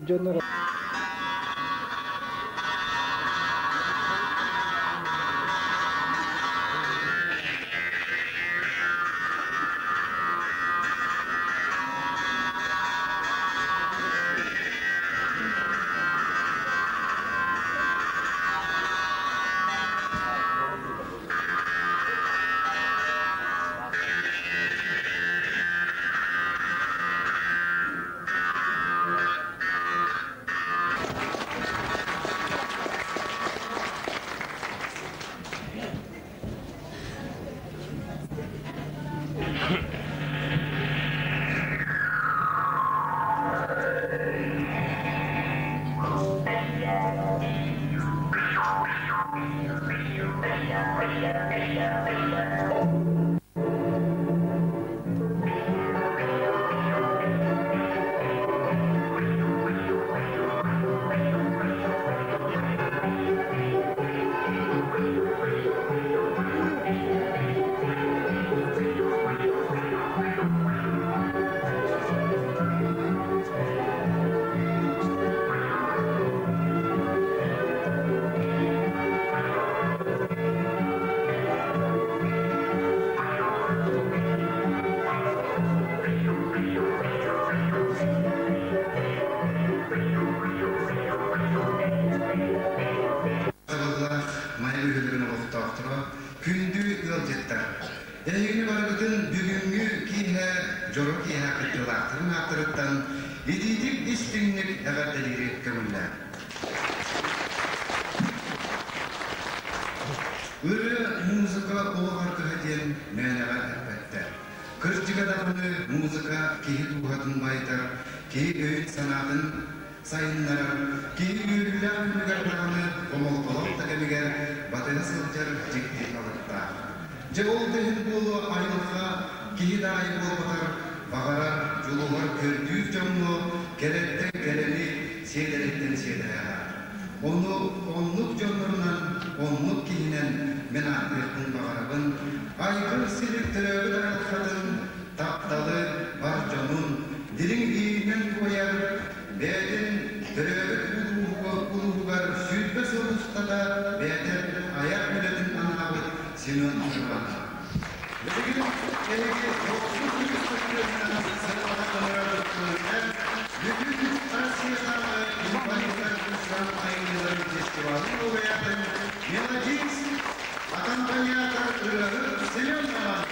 Дьоннор Табыллаах Майа бөһүөлэгин олохтоохторо, күндү ыалдьыттар! Эһигини барыгытын бүгүҥҥү киэһэ дьоро киэһэ кыттыылаахтарын ааттарыттан итиитик истиҥник эҕэрдэлиири көҥүллээн. Ырыа, музыка олох аргыһа диэн мээнэҕэ эппэттэр. Кырдьыга даҕаны музыка киһи дууһатын байытар, киһи өйүн-санаатын сайыннарар, киһи үөрүүлээх күнүгэр даҕаны хомолтолоох да кэмигэр батыһа сылдьар дьикти алыптаах. Дьэ ол да иһин буолуо айылҕа киһи да аайы буолбатар, баҕарар, дьулуһар, көрдүүр дьоҥҥо кэрэттэн кэрэни, сиэдэрэйтэн сиэдэрэйи аһаар. Ону оннук дьоннорунан, оннук киһинэн мин ааттыахпын баҕарабын, айгыр силик төрөөбүт айылҕатын, тапталы, бар дьонун дириҥ иһинэн туойар, бэйэтин төрөөбүт улууһугар 20 сыл устата бэйэтэ айар үлэтин анаабыт Семен Иванов. Билигин эһиги дохсун үс сыаналаах бүтүн Россиятааҕы инвалидтар курсан айымньыларын фестивалын лауреатын мелодист, аккомпаниатор ырыаһыт Семен Иванов.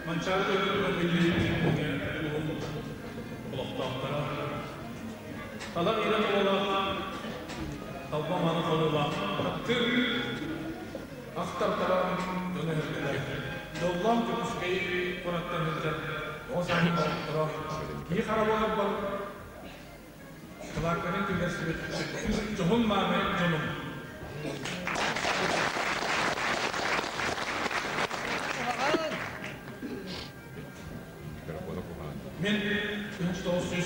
Манчаары дойдутугар биллибит улуһун олохтоохторо Талах Ира Туолаах Талба Маны Хонулаах Таптыыр Ахтар Таран дьоно өһүргэнэр Дьоллоох Дьокуускай куораттан сылдьар оҕо сааһын доҕотторо киһи хара буоларбар кылааккатын киллэрсибит дьоһун мааны дьонум. Мин 1900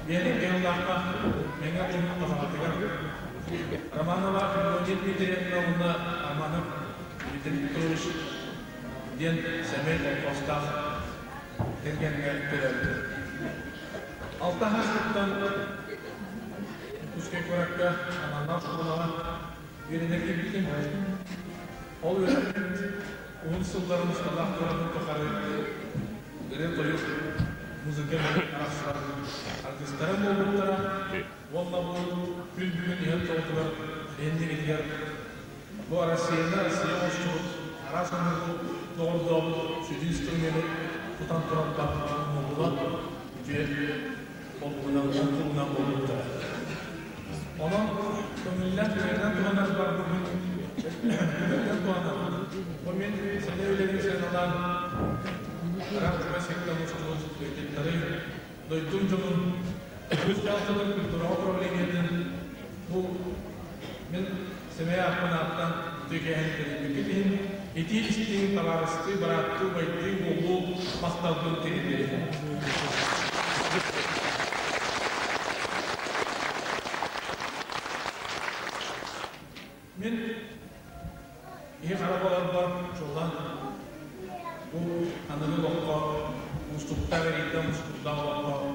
биэни ыаллаахха Мэҥэ улууһун Табаҕатыгар Романова Февронья Дмитриевна уонна Романов Дмитрий Петрович диэн сэмэй холкуостаах кэргэҥҥэ төрөөбүтүм. Алта сааспыттан Дьокуускай куоракка аналлаах оскуолаҕа үөрэнэ киирбитим. Ол үөрэхпит уһун сылларын усталаах туоратын тухары ырыа-тойук, музыка арахсар артыыстара буолбуттара уонна бу күн бүгүн иһэн тоҕотугар иннибитигэр бу Россияны Россия оҥостубут араас омугу доҕордообут сүдү инструмены тутан туран умнуллубат үтүө холбугунан оҥкулунан буолбуттара. Онон көҥүллээх түгэнинэн туһанар барбыппын түгэнинэн туһанабын. Бу мин сэнэ үлэбин сыаналаан араас чугас сиртэн устубут ыйытыктары дойдум дьонун үгүс дьаһалтатын культураҕа управлениетын бу мин сэмэй ааппын ааттаан ытык киэһэни тэрийбиккит иһин итии-истиҥ табаарыстыы, бырааттыы, убайдыы, уоллуу махталбын тириэрдэбин. Мин киһи хара буоларбар чуллан бу аныгы олоххо уустуктаах эриирдээх мускулдаах олоххо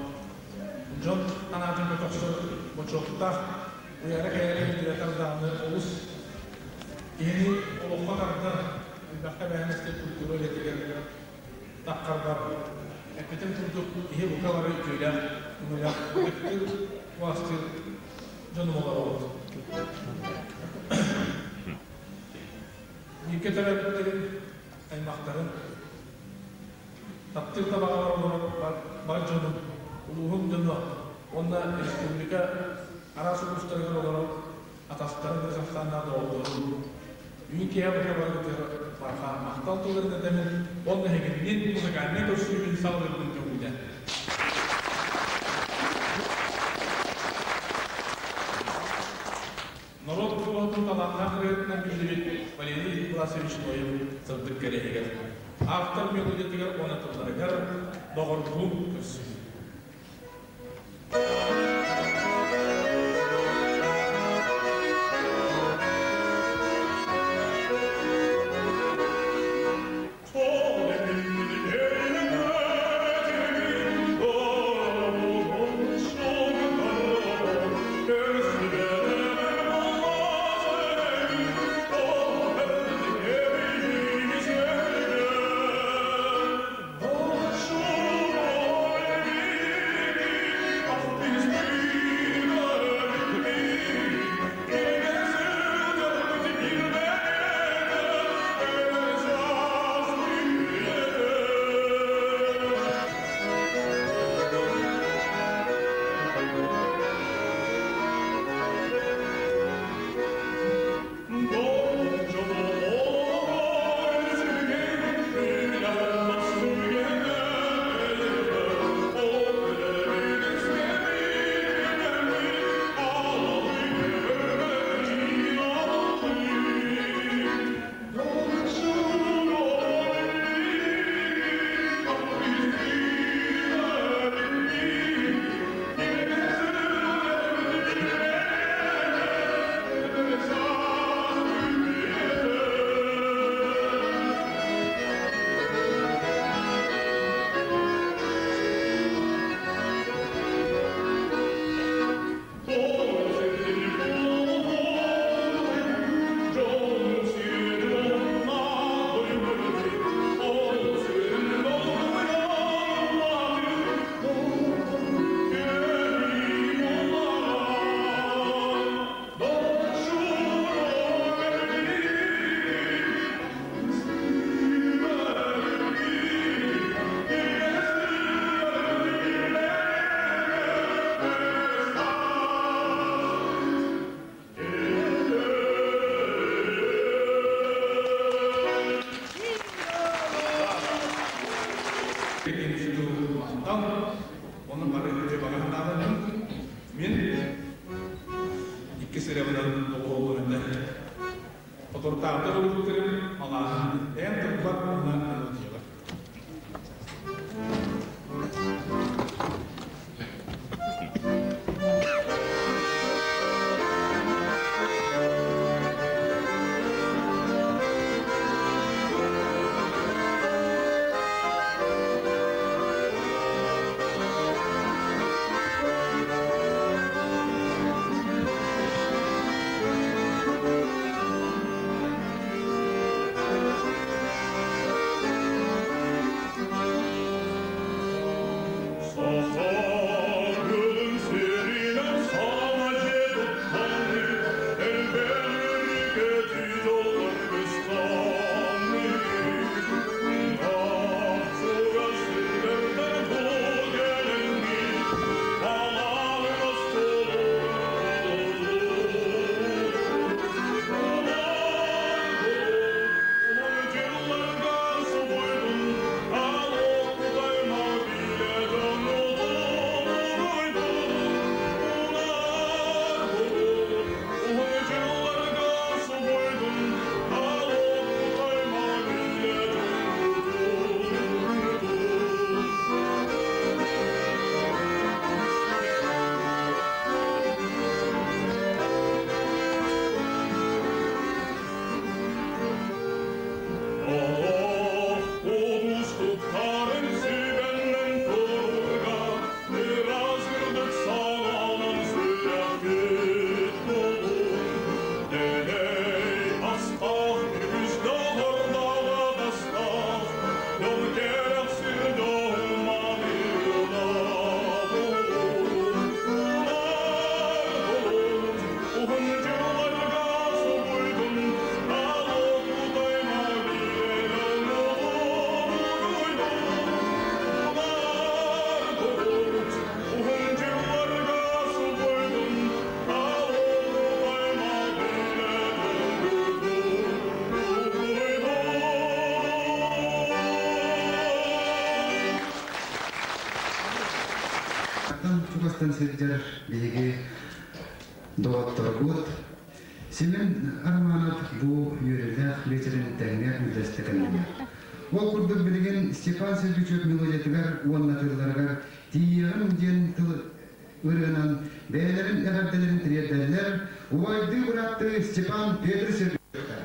дьон санаатын көтөхсөр бочуоттаах уйара-кэйэрэ үтүөтэр даҕаны олус киһини олоххо тардар элбэххэ эбээһинэстэй культура үлэтигэр таххарбар эппитим курдук киһи бука бары үтүөлээх өҥөлөөх ытыктыыр убаастыыр дьонум олоробут. Бииргэ төрөөбүттэрин, аймахтарын, таптыыр табаҕалар олорор бар дьонум, улууһум дьоно уонна республика араас улуустарыгар олорор атастарын Казахстаннаах доҕотторум үүн киэһэ бука барыгытыгар барҕа махтал тылларын этэмин уонна эһигинниин музыкальнай көрсүүбүн саҕалыырбын көҥүлэ. Норуот туоһутун талааннаах ырыатынан биллибит Валерий Власович Ноев сырдык кэриэһигэр, автор мелодиятыгар уонна тылларыгар доҕордуу көрсүһүү. Махтал, оны бары үтүө баҕа санааларым. Мин икки сырабынан доҕуһуолларым Соторутааҕыта ылбыттарым малааһын эн тылбар уонна мелодиялар. Амматтан сылдьар биһиги доҕотторбут Семен Романов бу үөрүүлээх биэчэрин тэҥҥэ үллэстэ кэллилэр. Ол курдук билигин Степан Сергучев мелодиятыгар уонна тылларыгар «Тиийиэҕим» диэн тыл ырыанан бэйэлэрин эҕэрдэлэрин тириэрдэллэр убайдыы бырааттыы Степан Петр Сергучевтар.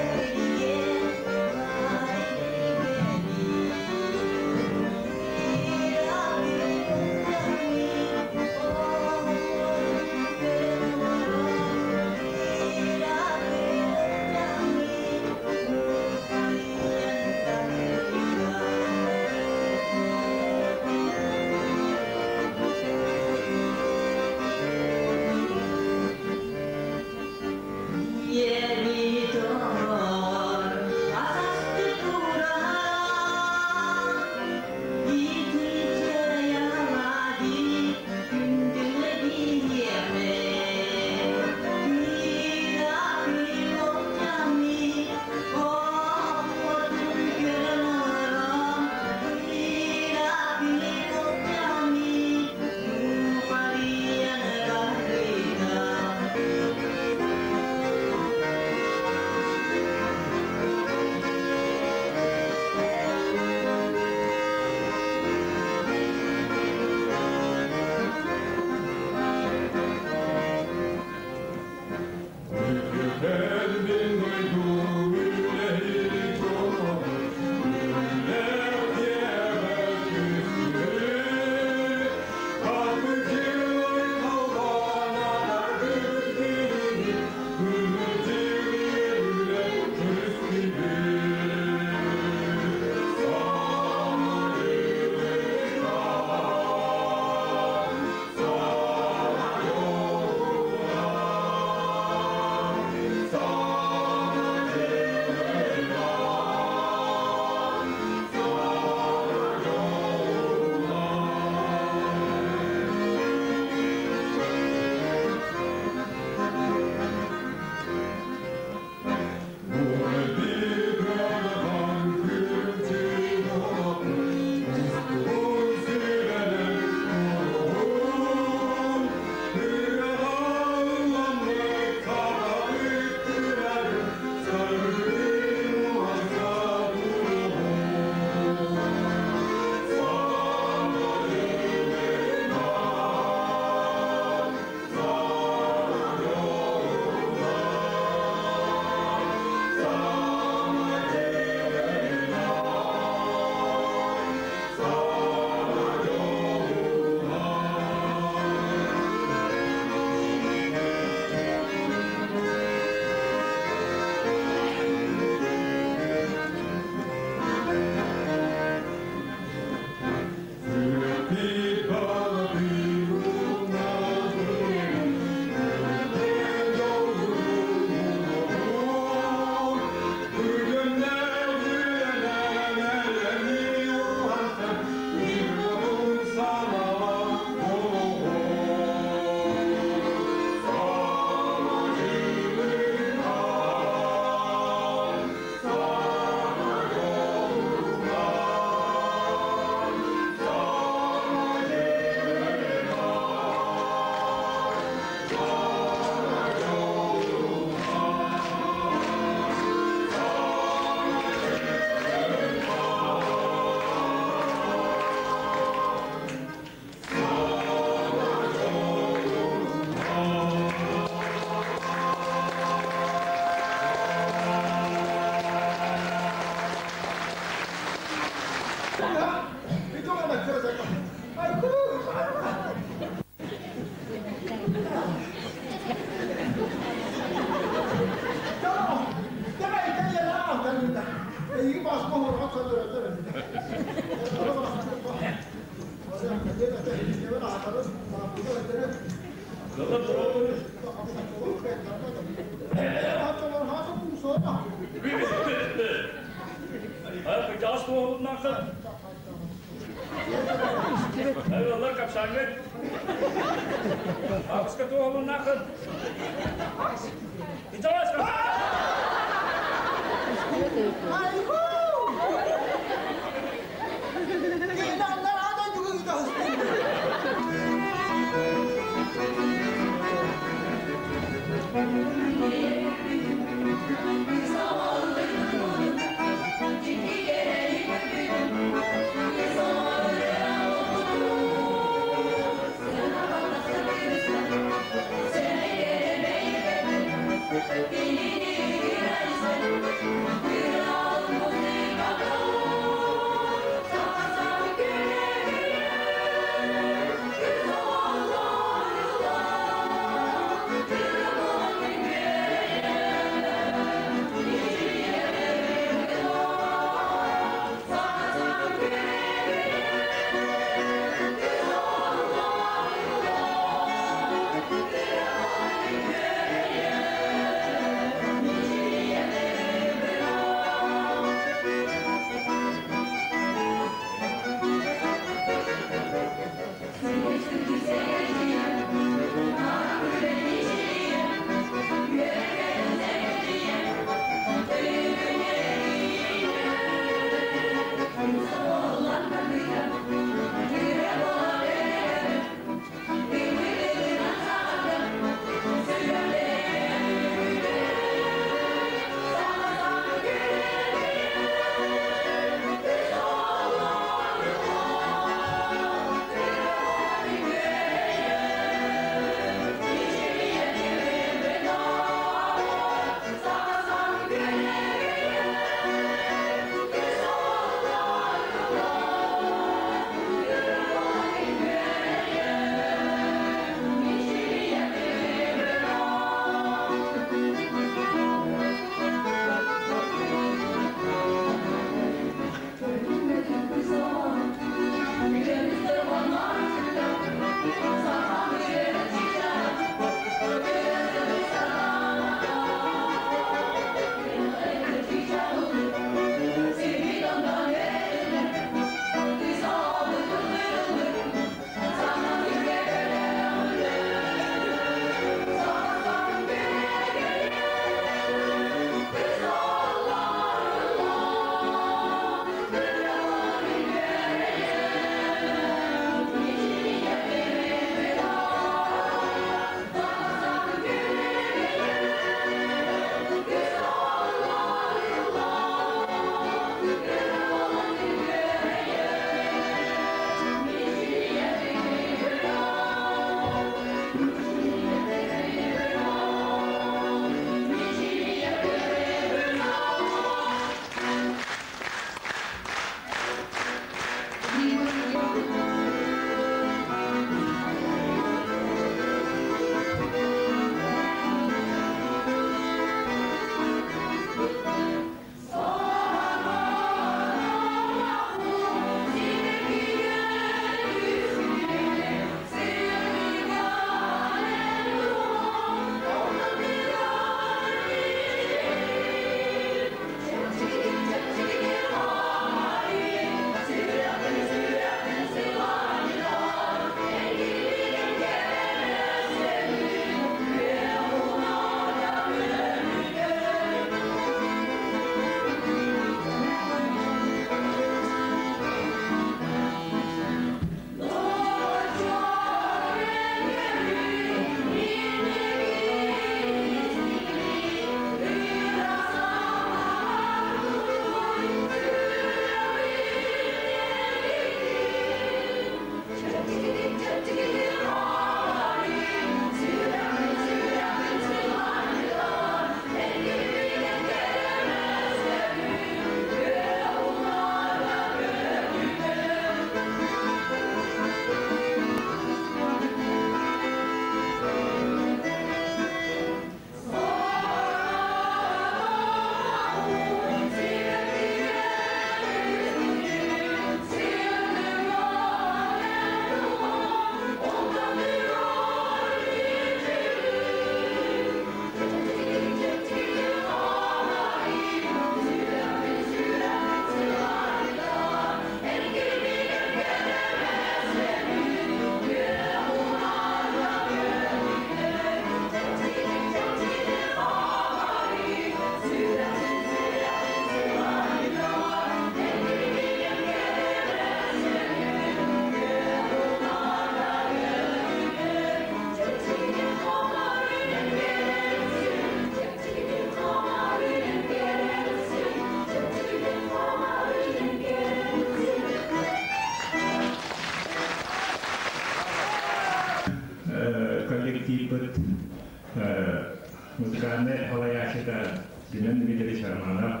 Музыкальнай салайааччыта Семен Дмитриевич Романов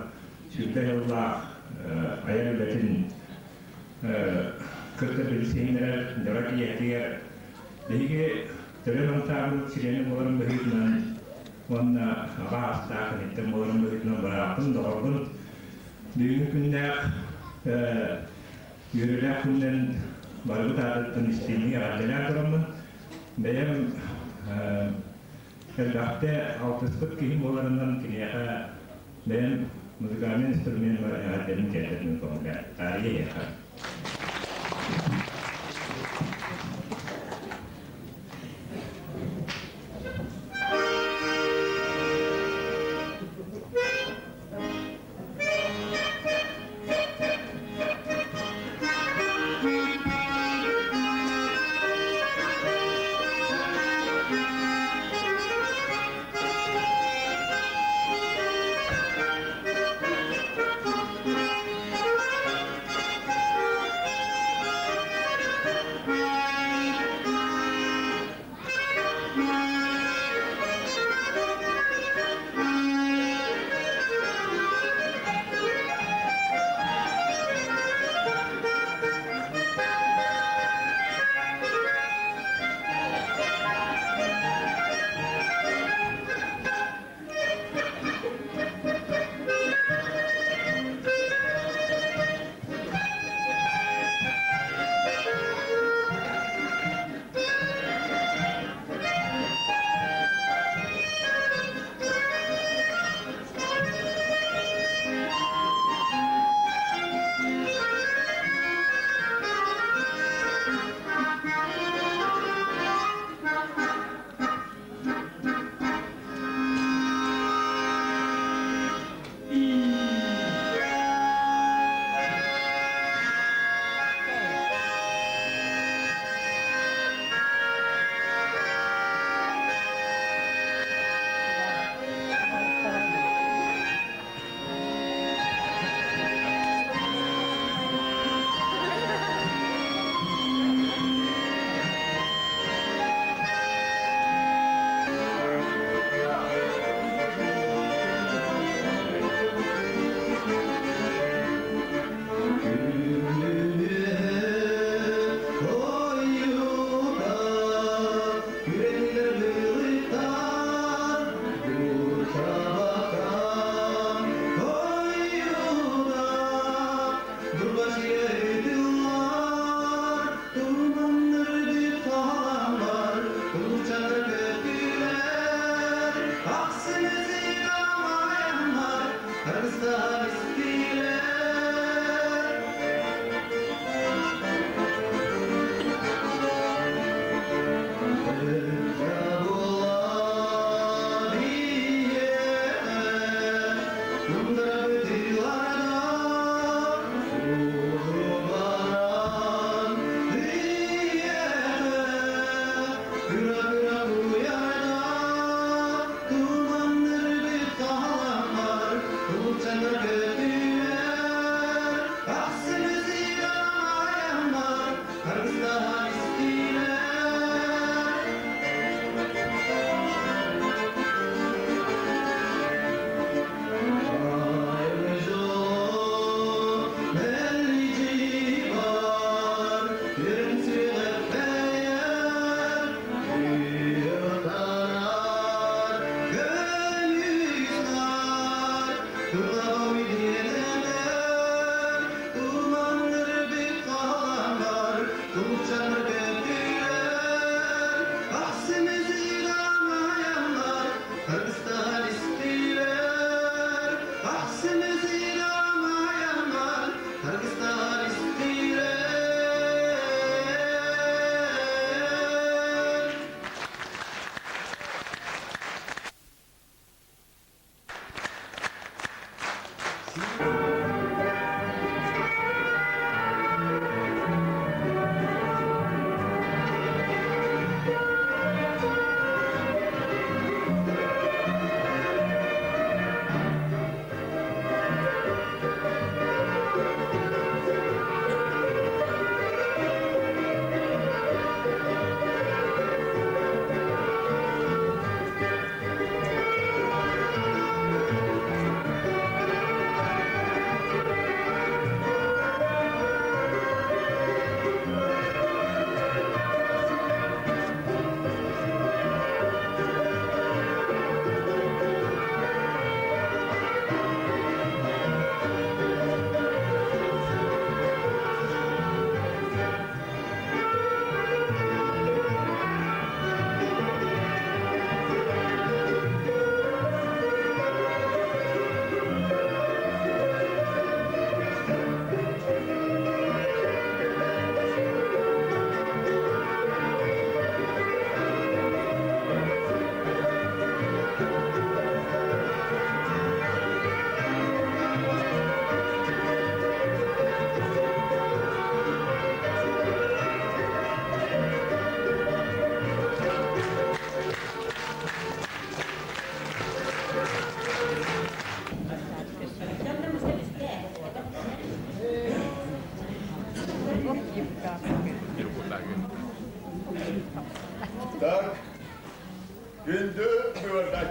20 сыллаах айар үлэтин кытта билсиһиннэрэр дьоро киэһэтигэр биһиги Төлөн ансаамбыл чилиэнэ буоларын быһыытынан уонна аҕа аастаах иһиттэн буоларын быһыытынан бырааппын, доҕорбун бүгүҥҥү күннээх үөрүүлээх күнүнэн барыбыт аатыттан истиҥник эҕэрдэлээн тураммын, бэйэм элбэхтэ алтыспыт киһи буоларынан киниэхэ бэйэм музыкальнай инструменнар эҕэрдэбин тиэрдэрбин көҥүллээн таарыйа эйиэхэ.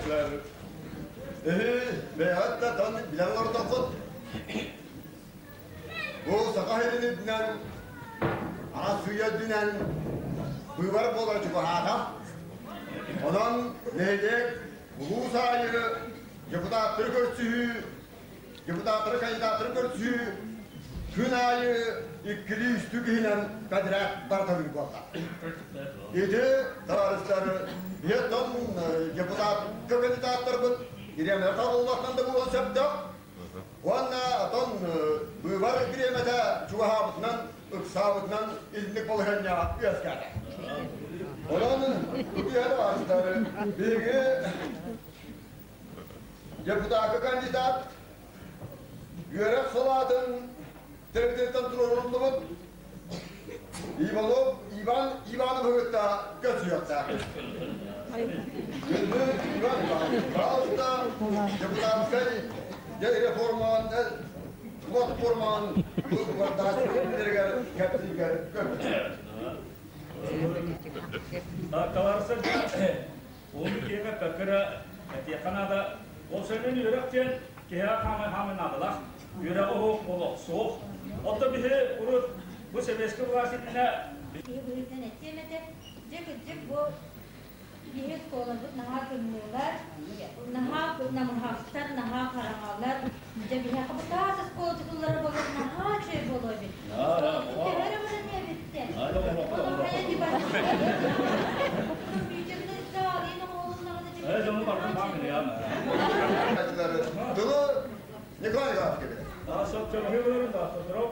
Табаарыстар, эһи бэйэҕит да тон билэн олордоххут. Бу Саха сирин үрдүнэн, Арассыыйа үрдүнэн быыбар буолара чугаһаата. Онон нэһилиэк улуус аайы депутаттары көрсүһүү, депутаттары кандидаттары көрсүһүү күн аайы иккилии-үстүү киһинэн подряд барыталыыр буолла. Ити табаарыстар биһиэттэн депутатка кандидаттарбыт бириэмэ талыллахтан да буолуон сөптөөх. Уонна отон быыбар бириэмэтэ чугаһаабытынан, ыксаабытынан итинник балаһыанньа үөскээтэ. Онон үтүө табаарыстар, биһиги депутатка кандидат үөрэх салаатын тэрилтэттэн туруоруллубут Иванов Иван Ивановы кытта көрсүөхтээх. Күндү Иван Иванович, пожалуйста, депутатскай реформаҕын платформаҕын быыбардааччыларыгар кэпсиигэр көрдүлэр. Табаарыстар, уолу киэҥэ пөккөрө этиэххэ наада. Ол сөннөн үөрэх диэн киһиэхэ хаамай-хаамай наадалаах. Үөрэҕи оһох олох суох. Оттон биһи урут бу сэбиэскэй былаас иннинэ Киһи быһыытынан этиэм этэ, дьэ кырдьык бу биһи оскуолабыт наһаа тымныылар, наһаа намыһахтар, наһаа хараҥалар. Дьэ биһиэхэ бу таас оскуола тутуллара буоллар наһаа үчүгэй буолуо эбит. Оскуолабыт төһө эрэ бараныа эбиттэр. Ону хайа дии Компьютерный зал, иин оҥоһулуннаҕына дьэ наһаа үчүгэй Тылы Николай Николаевич кэлэр. Сөптөөхү да сотору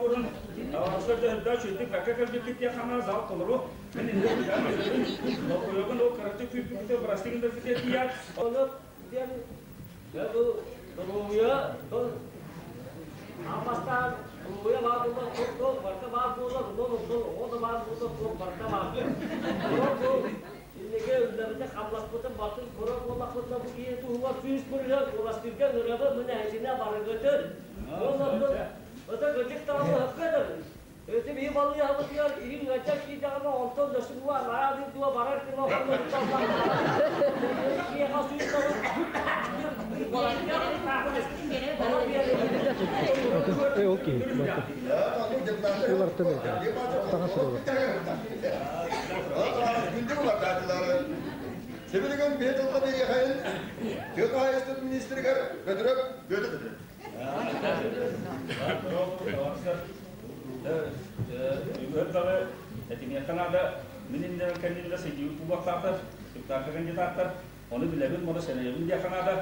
Аварсар да бэккэ кэлбиккит диэххэ зал толору. Мен инде ол кырачы күүппүтэ бырастыгын да тиийэр. Оны диэн бу доруобуйа Аммастан доруобуйа баар буолла, туох барыта баар буолла, онон оҕо да баар буолла, туох барыта баар. Инники үлэбитин хамнаспытын батын көрөр буоллахпытына бу киһи туһугар 100% куоластыырга ыҥырабын мин эһэтинэ барыгытын. Уонна ытык ытык даҕаны ыһыккытын. Ити биһи балыыһабытыгар иһин ыалдьар киирдэҕинэ онтон өссө анараа дойдуга барар гына киһиэхэ 109 Окей. Улартын Таҥас Сибилигин биһи тылга бириэхэйин тыа хаһаайыстыбатын министригэр Бөтүрөп Бүөтүр Үгүөр этиниэххэ наада мин иннибэр кэннинэ сылдьыбыт буолуохтаахтар, депутаттар кандидаттар, ону билэбин, ону сэрэйэбин диэххэ наада.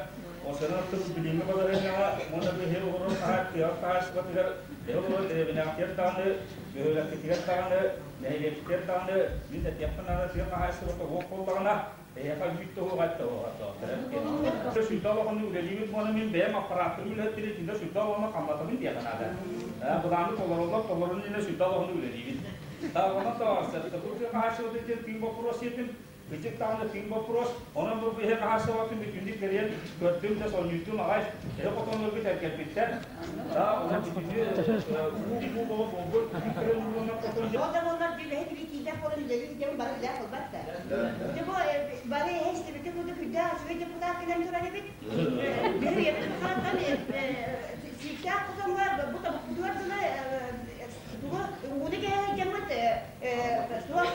Ол сенат билиҥҥи балаһыанньаҕа уонна биһи олорор тыа хаһаайыстыбатыгар эһи олорор дэриэбинэҕитигэр даҕаны, бөһүөлэккитигэр даҕаны, нэһилиэккитигэр даҕаны мин этиэхпин наада тыа хаһаайыстыбата суох буоллаҕына, эһиэхэ үүт туһуга Сүрдэ олохону үлэлиибит буолан мин бэйэм аппарааттарын үлэһиттери итиннэ сүрдэ олохону хамнатабын диэххэ наада. Былааны толороллор, толорун иннинэ сүрдэ олохону үлэлиибит. Онон бу тыа хаһаайыстыбатын диэн тыын боппуруос диэтим. Кырдьык даҕаны тыын боппуруос. Онон бу биһи хаһаайыстыбатын бүтүннүү кэрийэн көрдүм да сонньуйдум аҕай. Эһи хотонноргут эргэрбиттэр. Онон бүтүннүү уу уу буолбут Ол да буоллар бэһи тиийбэх буолан үлэлиир дьон бары үлэ буолбат да. Дьэ бу бары эһэ истибиккэ курдук үрдээх үчүгэй депутат кэлэн турар эбит. Биһи үйэбит тухараттан сииктээх хотоҥҥо бу тобукпутугар дылы тугу ууну кэһэ дьаммыт суох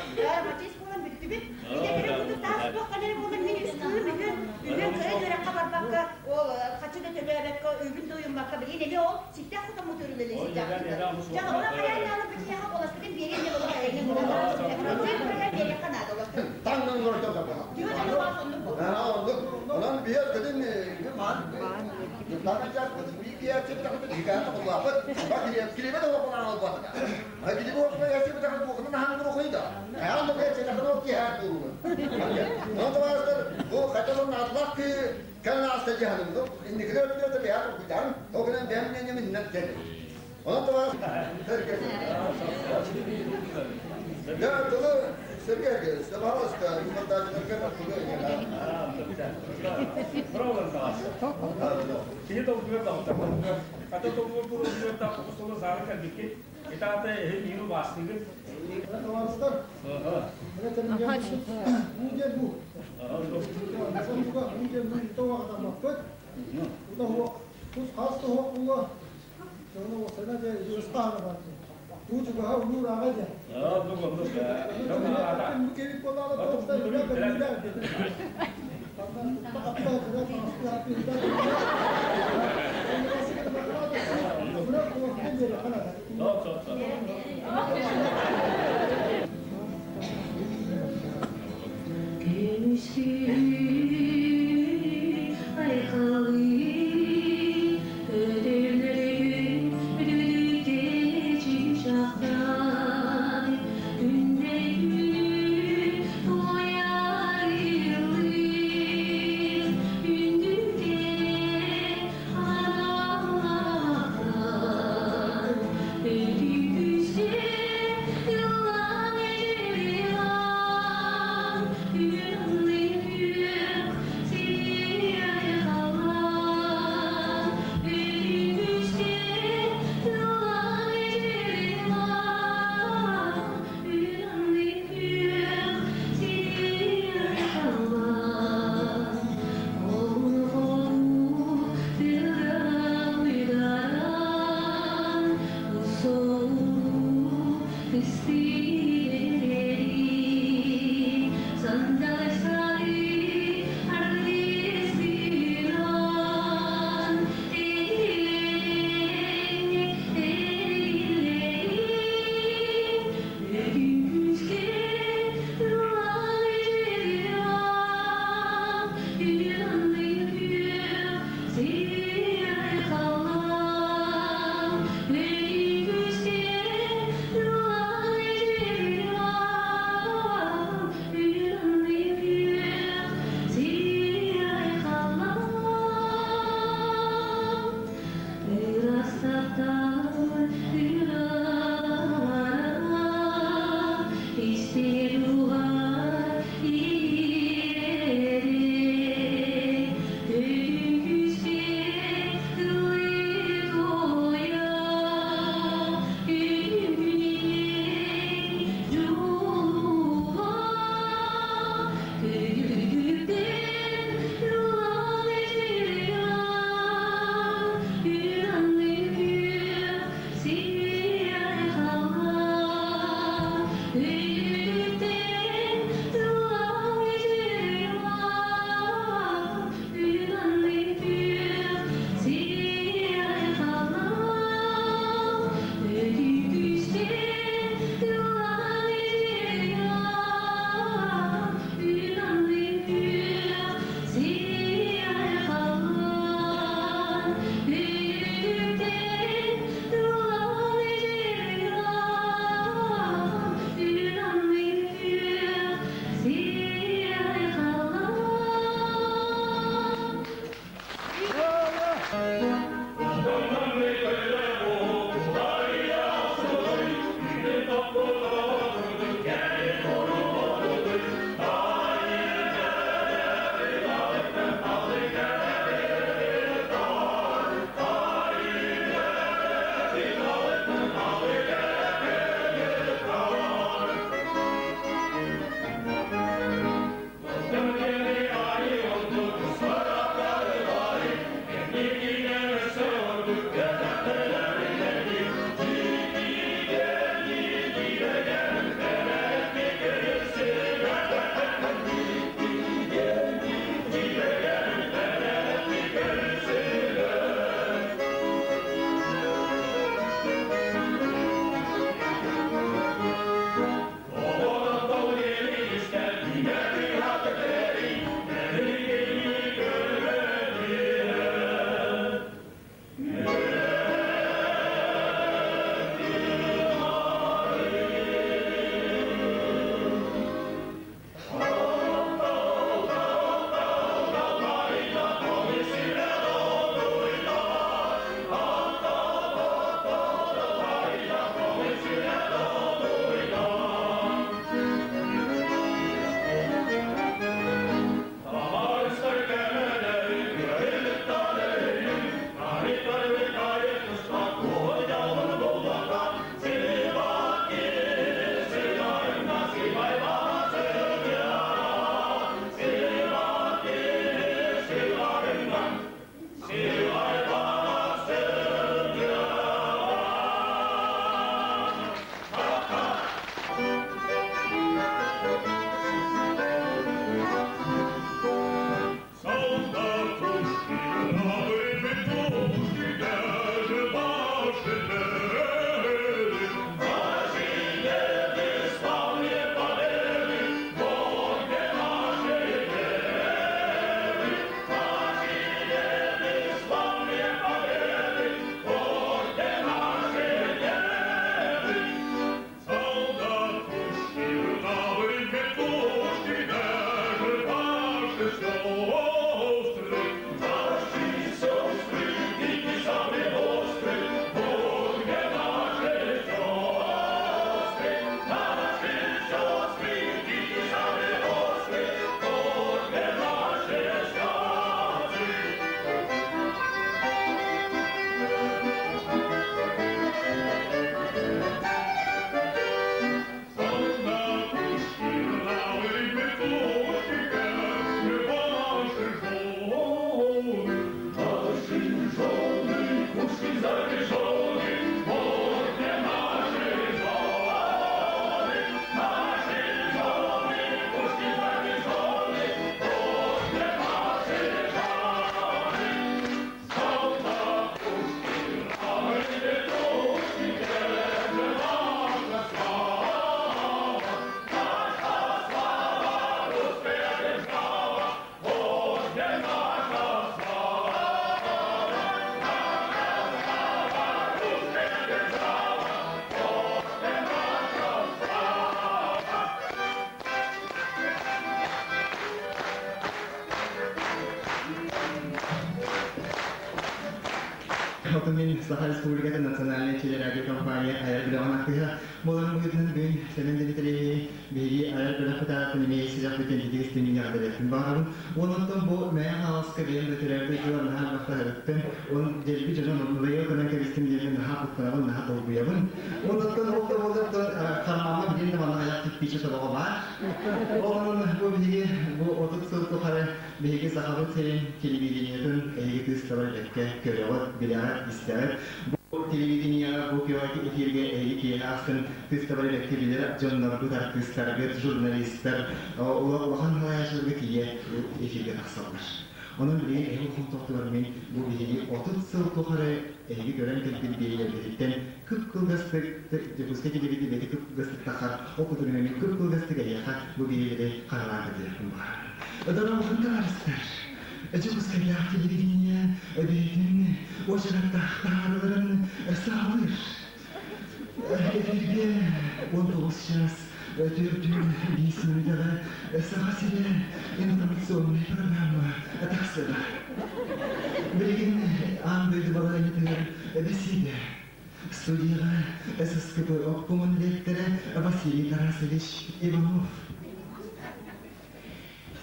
матис буолан бүттүбүт. Ити кэлэн курдук таас туох кэлэр буолан мин үс кыым үһүн үһүн кыра үөрэххэ барбакка ол хачы да төлөөбөккө үбүн да уйуммакка билигин эми ол сииктээх хотоммут үрүлэлэ сылдьаахпыт. Дьэ ону хайаан даҕаны битиэхэ куоласпытын биэриэн не боло хайаан биэриэххэ наада олохтон. Таңнан олордон да буолар. Онон биһиэт көтүн Сергей, пожалуйста, Кини толкуйга таҕыстар. Хата толкуйга куруук та саары кэлбиккит. Итаата эһи миину бастыгыт. Товарыстар, бу диэн бу. Бу диэн бу тоҕа Тус хас тоһох була. Соны осана де юрыстааны бар. Бу чугаһа улуур аҕа дьэ. Бу кебит болаала тоҕуста үлэ бэрилэр. Көмүскүү айхалыы өтөлөрүгүн үдүлүктечи шахтан күндей туоярылы үндүкте аналахан өтүкүсте Отон мин Саха Республикатын национальнай телерадиокомпания айар бөлөҕүн артыыһа буоларым быһыытынан бүгүн Сэмэн Дмитриевиһи биһиги айар бөлөх кытаатын эмиэ сирэхпитин ититик истиҥник эҕэрдэлиэхпин баҕарабын. Онон бу Мэйэ Хаҥаласка бэйэм да төрөөбүт дойдубар наһаа элбэхтэ сырыттым. Онон дэлби дьону мындайа гынан кэбистим диэммин наһаа куттанабын, наһаа долгуйабын. Онон ол да буоллар хармааммар билигин да манна айах кирпииччэ тобоҕо баар. Онон бу биһиги бу 30 сыл тухары Биһиги Сахабыт сирин телевидениетын эһиги кыыстара бэркэ көрөҕүт, билэҕит, истэҕит. Бу телевидениеҕа, бу күөх эфиргэ эһиги киэһэ ахсын кыыстабары бэркэ билэр дьонноргут, артыыстаргыт, журналистар, улахан салайааччыларга тиийэ эфиргэ тахсаллар. Онон билигин эһиги улахан мин бу биһиги 30 сыл тухары эһиги көрөн кэлбит биэриилэрбититтэн кып-кылгастык Дьокуускай телевидение бэйэтэ кып-кылгастык тахсар, ол курдук мин кып-кылгастык эһиэхэ бу биэриилэри харалаан кэбиһиэхпин баҕарабын. Дорооболоһун табаарыстар! Дьокуускайдаах телевидение бэйэтин уочараттаах таһаарыыларын саҕалыыр. Эфиргэ 19 час 4-5 мүнүүтэҕэ Саха сирэ информационнай программа тахсыаҕа. Билигин аан дойду балаһыанньатыгар бэсиэдэ. Студияҕа ССКП обкомун дириэктэрэ Василий Тарасович Иванов.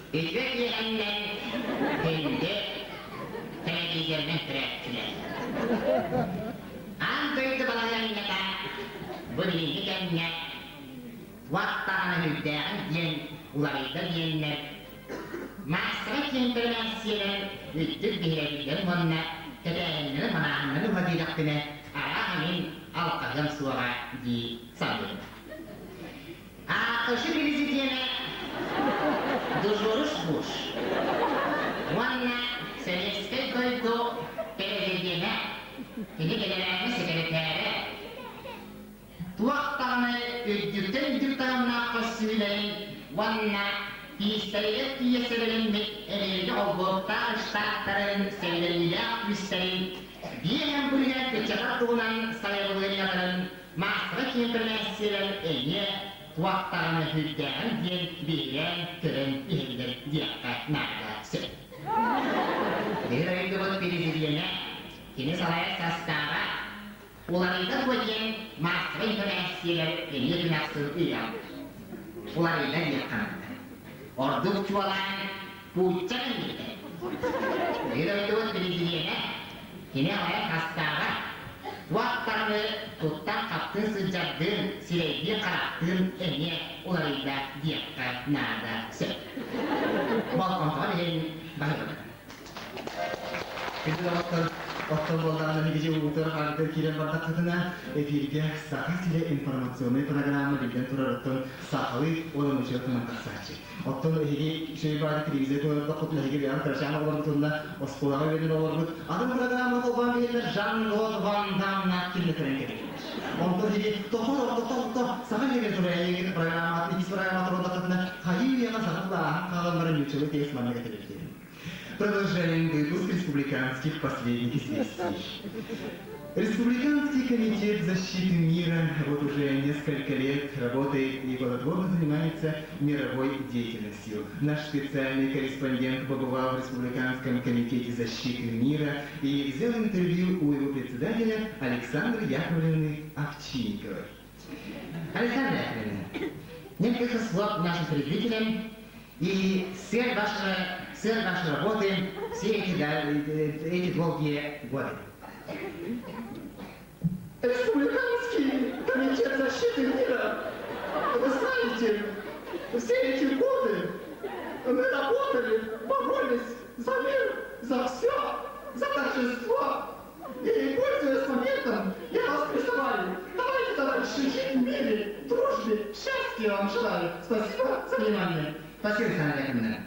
Үтүө киэһэннэн күндү тэлэбиизэринэн көрөөччүлэр. Аан дойду балаһыанньата бу билиҥҥи кэмҥэ туох даҕаны сүрдээҕин диэн уларыйда диэннэр маассабай кэмпэрэнээссийэлэр үрдүк биһирэбиллэрин уонна кэтээһиннэри манааһыннары уһа диэтэхпинэ арааһа мин алҕаһыам суоҕа дии саныыбын. АКШ президенэ Джордж Буш уонна Советскай дойду президенэ кини генеральнай секретарэ туох даҕаны үрдүктэн үрдүк таһымнаах көссүүлэрин уонна тиистэригэр тиийэ сэбилэммит эриэйгэ холбоһуктаах штаттарын сэбилэниилээх күүстэрин биир бырыһыан кыччатар туһунан сайабылыанньаларын маассабай кэмпэрэнээссийэлэр эмиэ туох даҕаны сүрдээҕин диэн биһирээн көрөн иһэллэр диэххэ наада сөп. Биһи дойдубут президенэ кини салайар састааба Уларыйда дуо диэн маассабай интэрээссийэлэр эмиэ күн ахсын ыйаллар. Уларыйда диэххэ наада. Ордук чуолаан Путин кэлбитэ. Биһи дойдубут президенэ кини алайар хастааҕа туох даҕаны туттан-хаптыы сылдьардыын, сирэйдиин-харахтыын эмиэ уларыйда диэххэ наада сөп. Болҕомтоҕо иһин баһыыбын. Күндү доҕоттор, оттон буоллаҕына биһиги уутар хаартыгар киирэн бардаххытына, эфиргэ Саха сирэ информационнай программа биллэн турар оттон сахалыы уонна нууччалыы тылынан тахсааччы. Оттон эһиги үчүгэй баҕайы телевизор көрөрдөххүтүнэ, эһиги бэйэҕит кырачаан оҕолоргутунна оскуолаҕа үөрэнэр оҕолоргут атын программа холбоон биһиэннэр Жан-Клод Ван Даммнаах кинини көрөн кэбиһэллэр. Онтон эһиги тохтоо, тохтоо, тохтоо, Саха сиригэр турар эйигин программатын иккис программа туруордаххытына, хайыы үйэҕэ саха тыла ааһан хаалан баран нууччалыы текст маннык этилэр. Продолжаем выпуск республиканских последних известий. Республиканский комитет защиты мира вот уже несколько лет работает и плодотворно занимается мировой деятельностью. Наш специальный корреспондент побывал в Республиканском комитете защиты мира и взял интервью у его председателя Александры Яковлевны Овчинниковой. Александра Яковлевна, несколько слов нашим телезрителям и цель вашей, цель вашей работы все эти, да, эти долгие годы. Республиканский комитет защиты мира, вы знаете, все эти годы мы работали, боролись за мир, за все, за торжество. И, пользуясь моментом, я вас призываю, давайте, товарищи, жить в мире, дружбе, счастья вам желаю. Спасибо за внимание. Спасибо, Александра Яковлевна.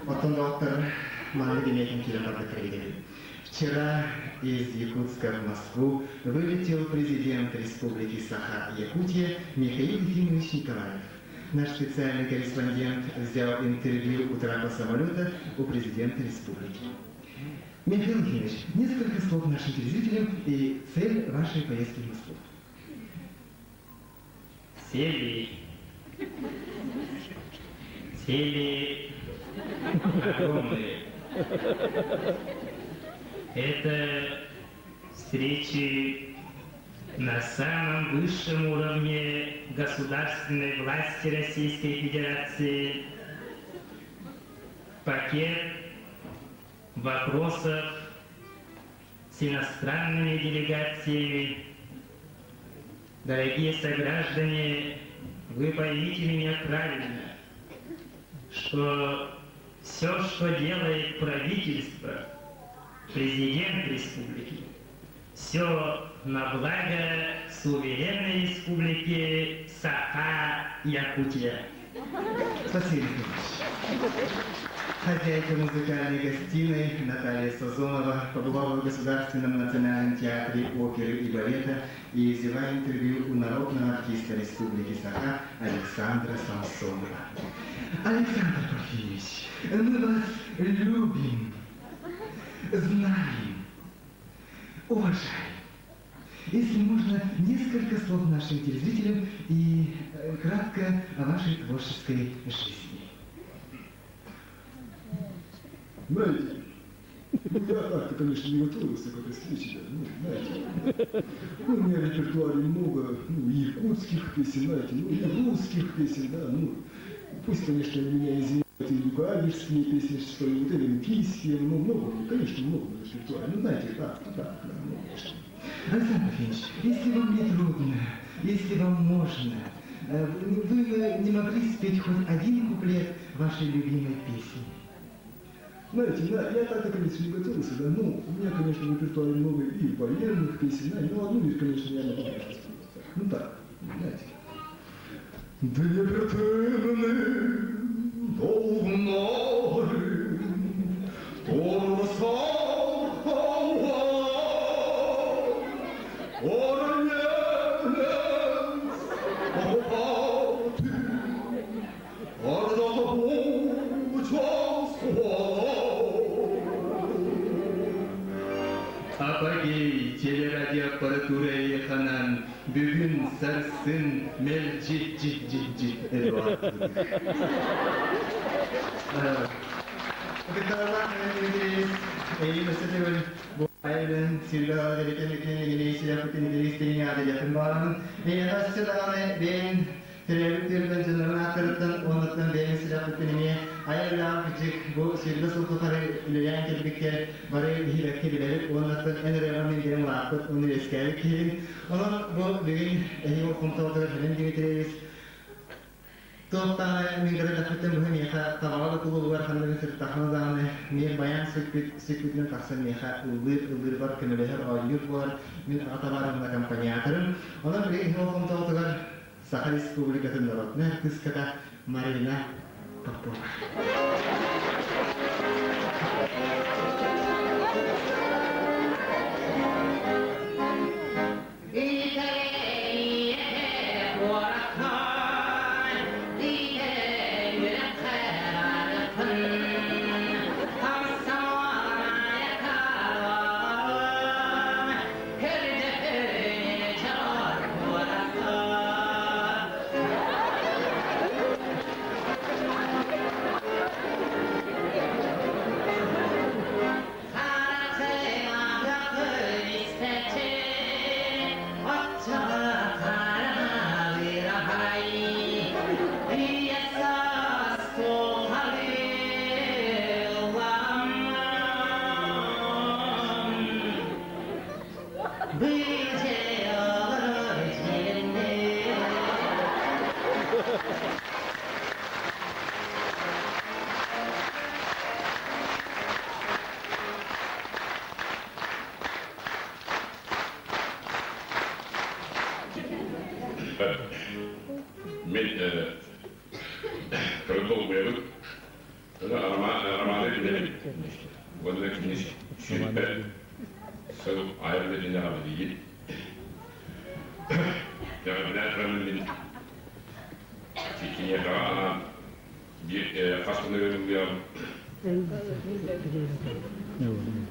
Оттон доҕоттор, маннык имеет киирэн барбыттар Вчера из Якутска в Москву вылетел президент Республики Саха-Якутия Михаил Ефимович Николаев. Наш специальный корреспондент взял интервью у трапа самолета у президента республики. Михаил Ефимович, несколько слов нашим телезрителям и цель вашей поездки в Москву. Цели. Цели огромные. Это встречи на самом высшем уровне государственной власти Российской Федерации пакет вопросов с иностранными делегациями. Дорогие сограждане, вы поймите меня правильно, что все, что делает правительство, президент республики, все на благо суверенной республики Саха-Якутия. Спасибо. Хозяйка музыкальной гостиной Наталья Сазонова побывала в Государственном национальном театре оперы и балета и взяла интервью у народного артиста Республики Саха Александра Самсонова. Александр Порфирьевич, мы вас любим, знаем, уважаем. Если можно, несколько слов нашим телезрителям и кратко о вашей творческой жизни. Знаете, ну, я так-то, конечно, не готовился к этой встрече, да, ну, знаете. Ну, у меня в репертуаре много, ну, и якутских песен, знаете, ну, и русских песен, да, ну, пусть, конечно, меня извиняют и югославские песни, что ли, вот эвенкийские, ну, много, конечно, много в репертуаре, ну, знаете, так, так, да, ну, конечно. Александр Ефимович, если вам не трудно, если вам можно, вы бы не могли спеть хоть один куплет вашей любимой песни? Знаете, да, я так, конечно, не готовился, да, ну, у меня, конечно, в репертуаре много и военных песен, да, но одну лишь, конечно, я могу спеть. Ну так, знаете. Днепр долгнары, Апогей телерадиоаппаратура ханан бүгүн сарсын мелжит жит жит жит Эдуард. Теребит түрбен жынырын аттырыттан, онуттан бэйин силэхпиттин эмиэ айар кыжык бу сиргэ сыл тухары үлэлээн кэлбиккэ бары биһирэккэ билэбит, уоннаттан эн ырыаҕа мин диэн улааппыт, уну үөскээбит киһибин. Онон бу бүгүн эһиги хомтоотугар Хелен Дмитриевич Туохтааны мин көрө бу миэхэ табаҕа да кулуубугар ханныгын сырыттахына даҕаны миэр баян сүкпүт сүкпүтүнэн тахсан миэхэ ыллыыр ыллыырбар көмөлөһөр оонньуур буолар мин аҕа табаарым аккомпаниаторым. Онон билигин хомтоотугар Саха Республикатын народная артистката Марина Попова. Мен көрдол буябыт. Романы билебит. Уонна кини сүүрбэ сыл айар үлэтин билигин. Яҕа турамын мин киниэхэҕэ анаан биир хас күнү ылыам.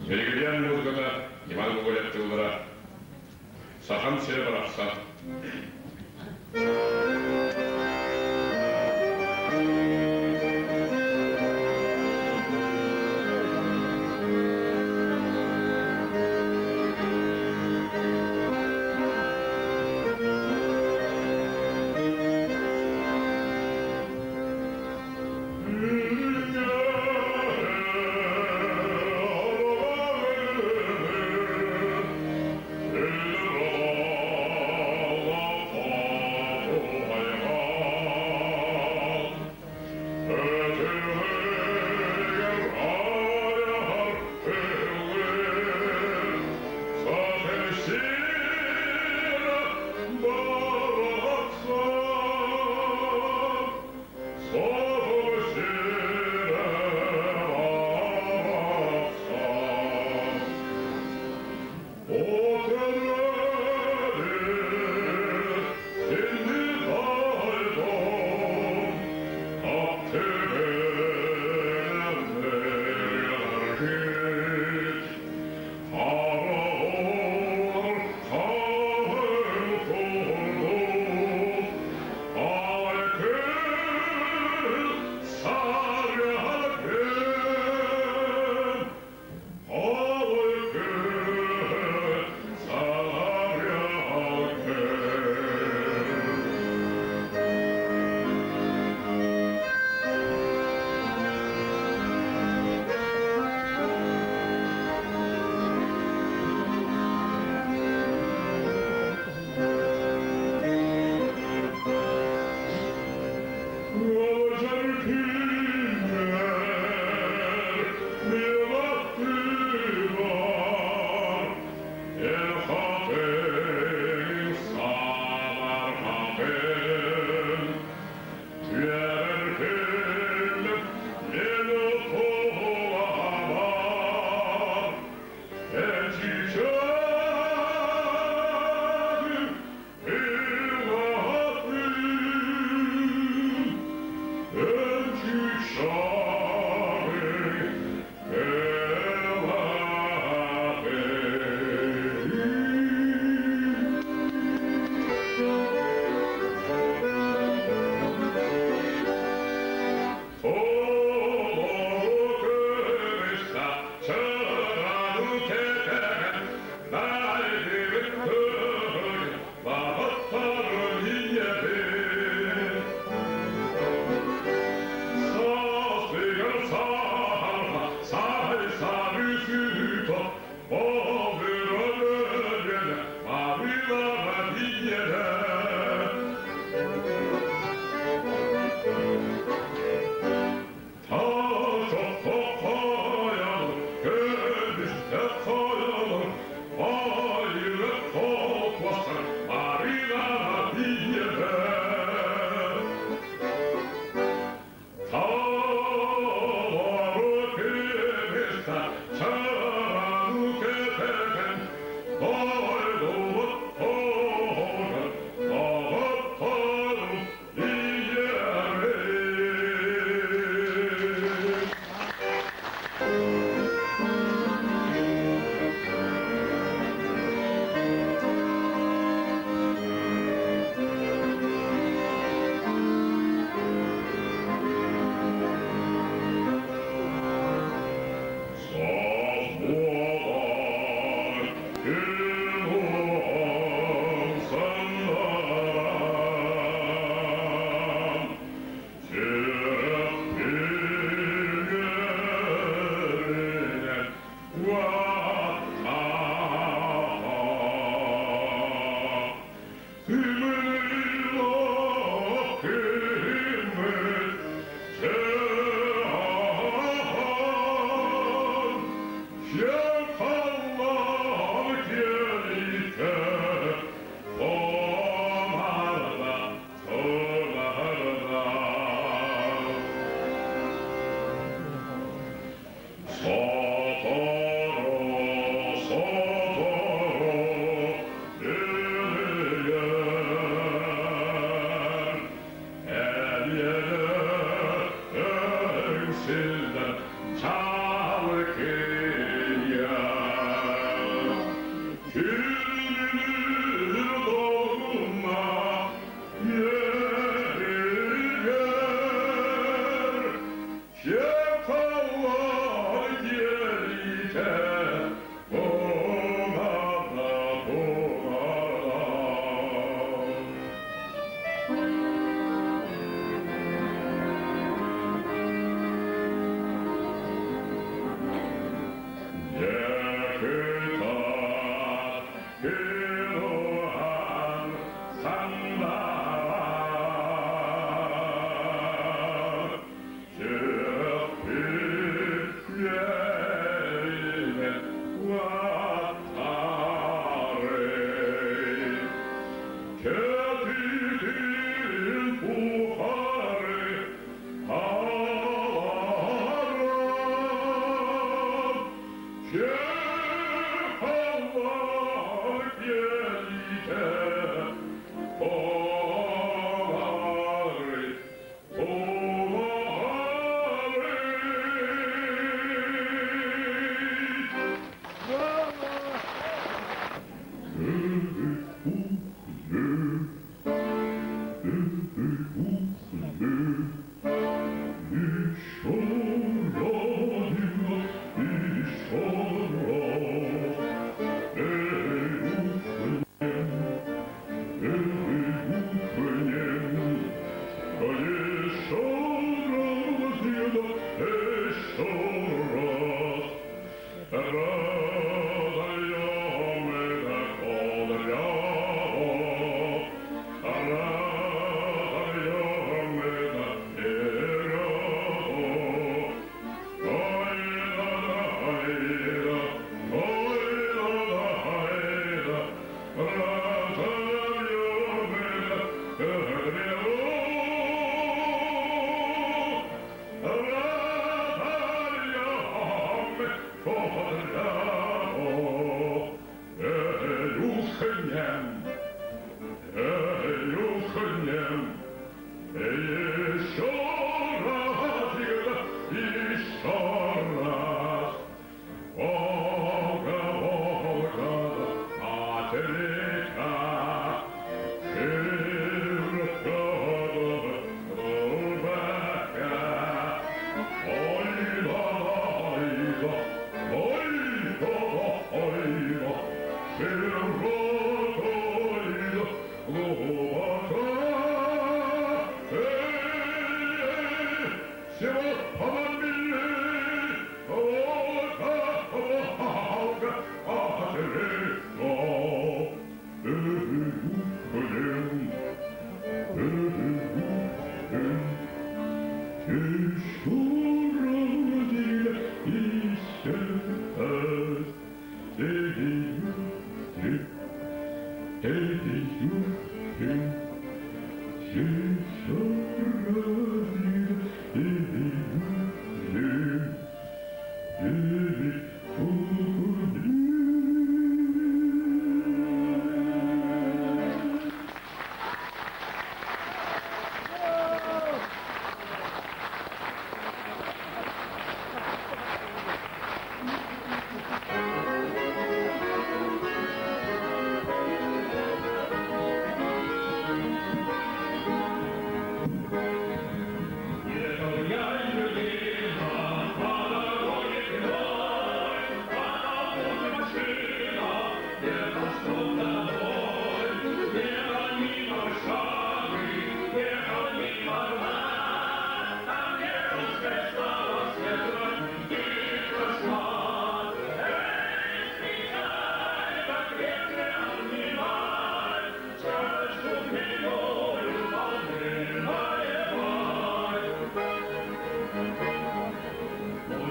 Григорьян музыката, Иван Гоголев тыллара, Сахам сире барахсан.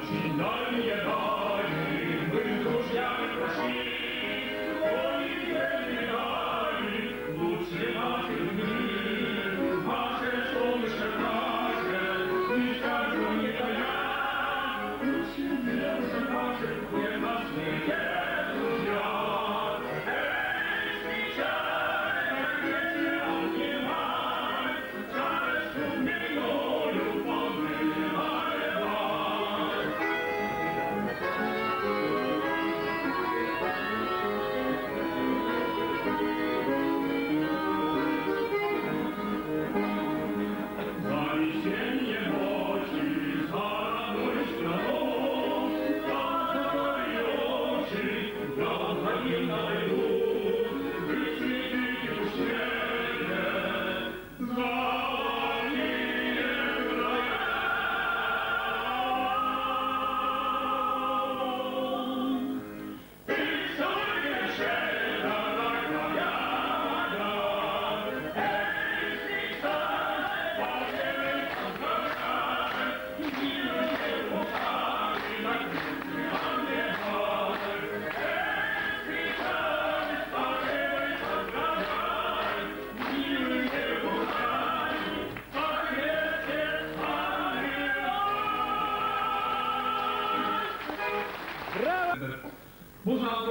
Очень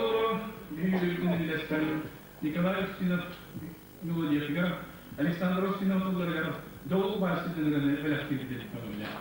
толорон биһиги үөрүүбүтүн үллэстэн Николай Устинов мелодиятыгар, Александр Устинов тылларыгар Дьол вальсы ырыаны бэлэхтиирбит көҥүллээх.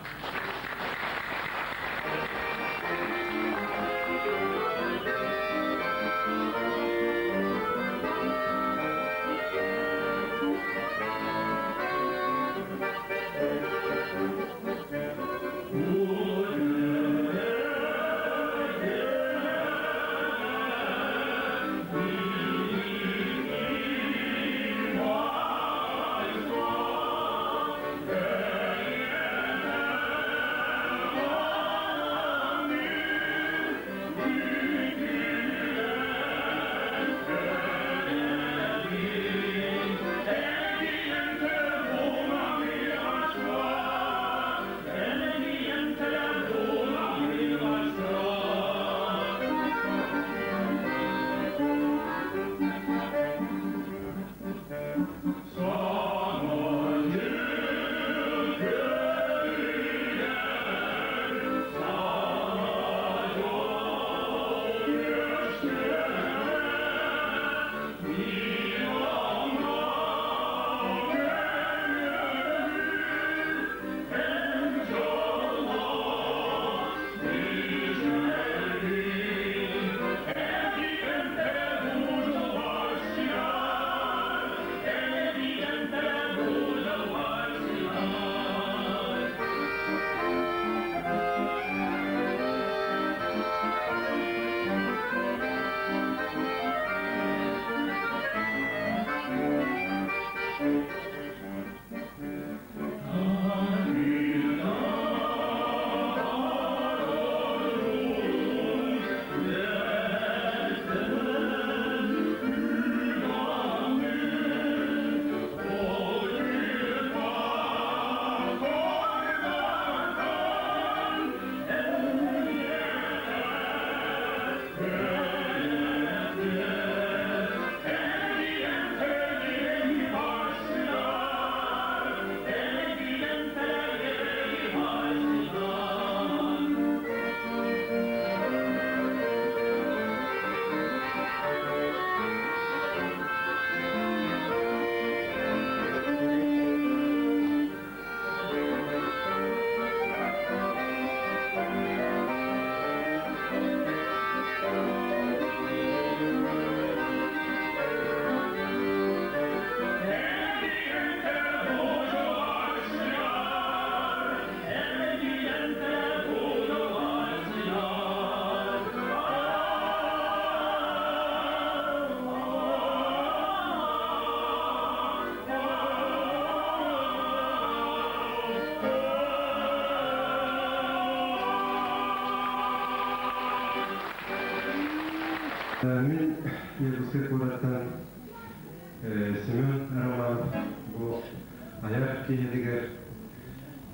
Мин Якутскай куораттан Семен Романов бу айар киһитигэр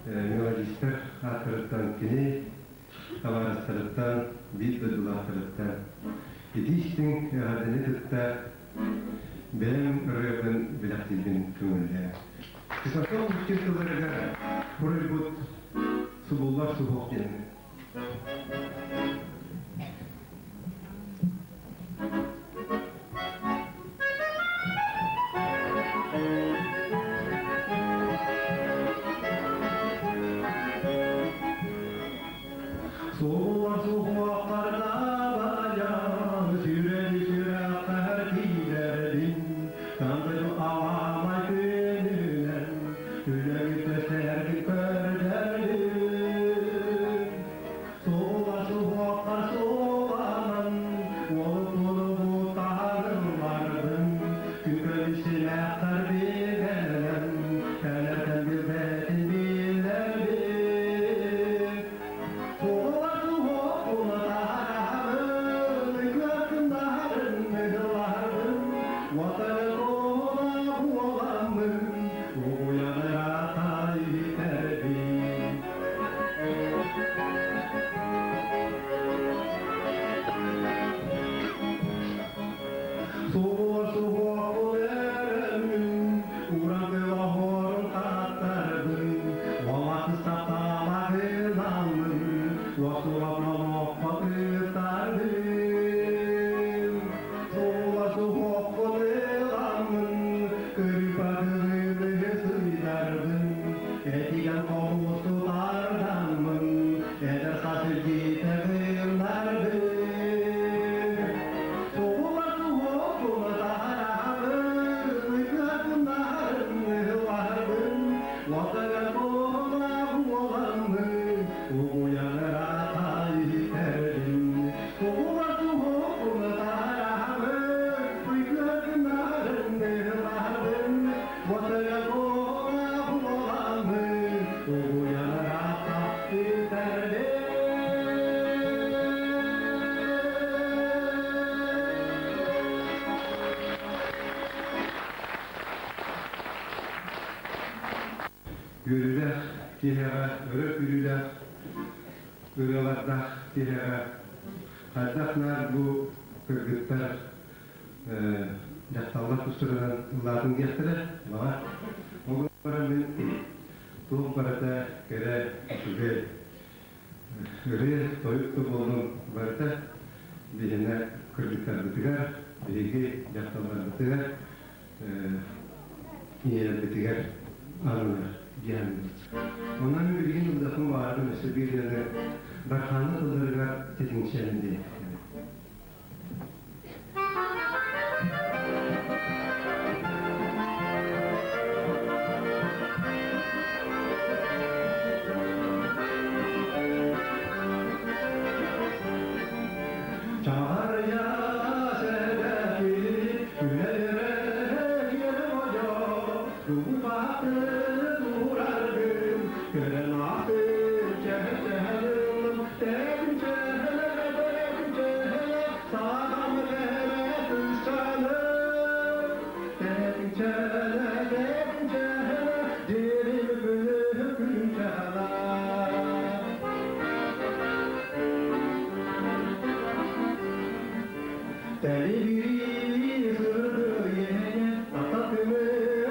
мелодистар ааттарыттан кини табаарыстарыттан биир дойдулаахтарыттан итии-истиҥ эҕэрдэни кытта бэйэм ырыабын бэлэхтиирбин көҥүллээ. Ксенофонт тылларыгар суруйбут субуллар суһуох диэн. Суоллар суһуохтарга байан, сүрэни сүрэххэр киирэрбин, Тандыр аламай күнүнэн, үлэҥ сэрги көрдөрдүм. Үөрүүлээх киэһэҕэ өрө күүрүүлээх ырыалардаах киэһэҕэ хайдах наар бу кыргыттар дьахталлар тустарынан ыллаатын диэхтэрэ баҕар. Ол баран мин туох барыта кэрэ үчүгэй ырыа тойук да буоллун барыта биһиэнэ кыргыттарбытыгар, биһиги дьахталларбытыгар ийэлэрбитигэр ананар диэн. Онон билигин ыллахым баҕарбын өссө биир дьону Бархааны тылларыгар тэтиҥчээн диэн. Чаҕарыйа сэрэки үлэлэрэ киэрэ-мойо Тугу-бааты туураргын көрөн ааты чэһэ-чэһэлым Тэбин-чэһэлэ, тэбин-чэһэлэ, саҕам кэрэ кыысчааным Тэбин-чэһэлэ, тэбин-чэһэлэ, дьиэрим күнү күн-чэһэлэ. Тэлибирии сырдыйыһыне тата-тымыр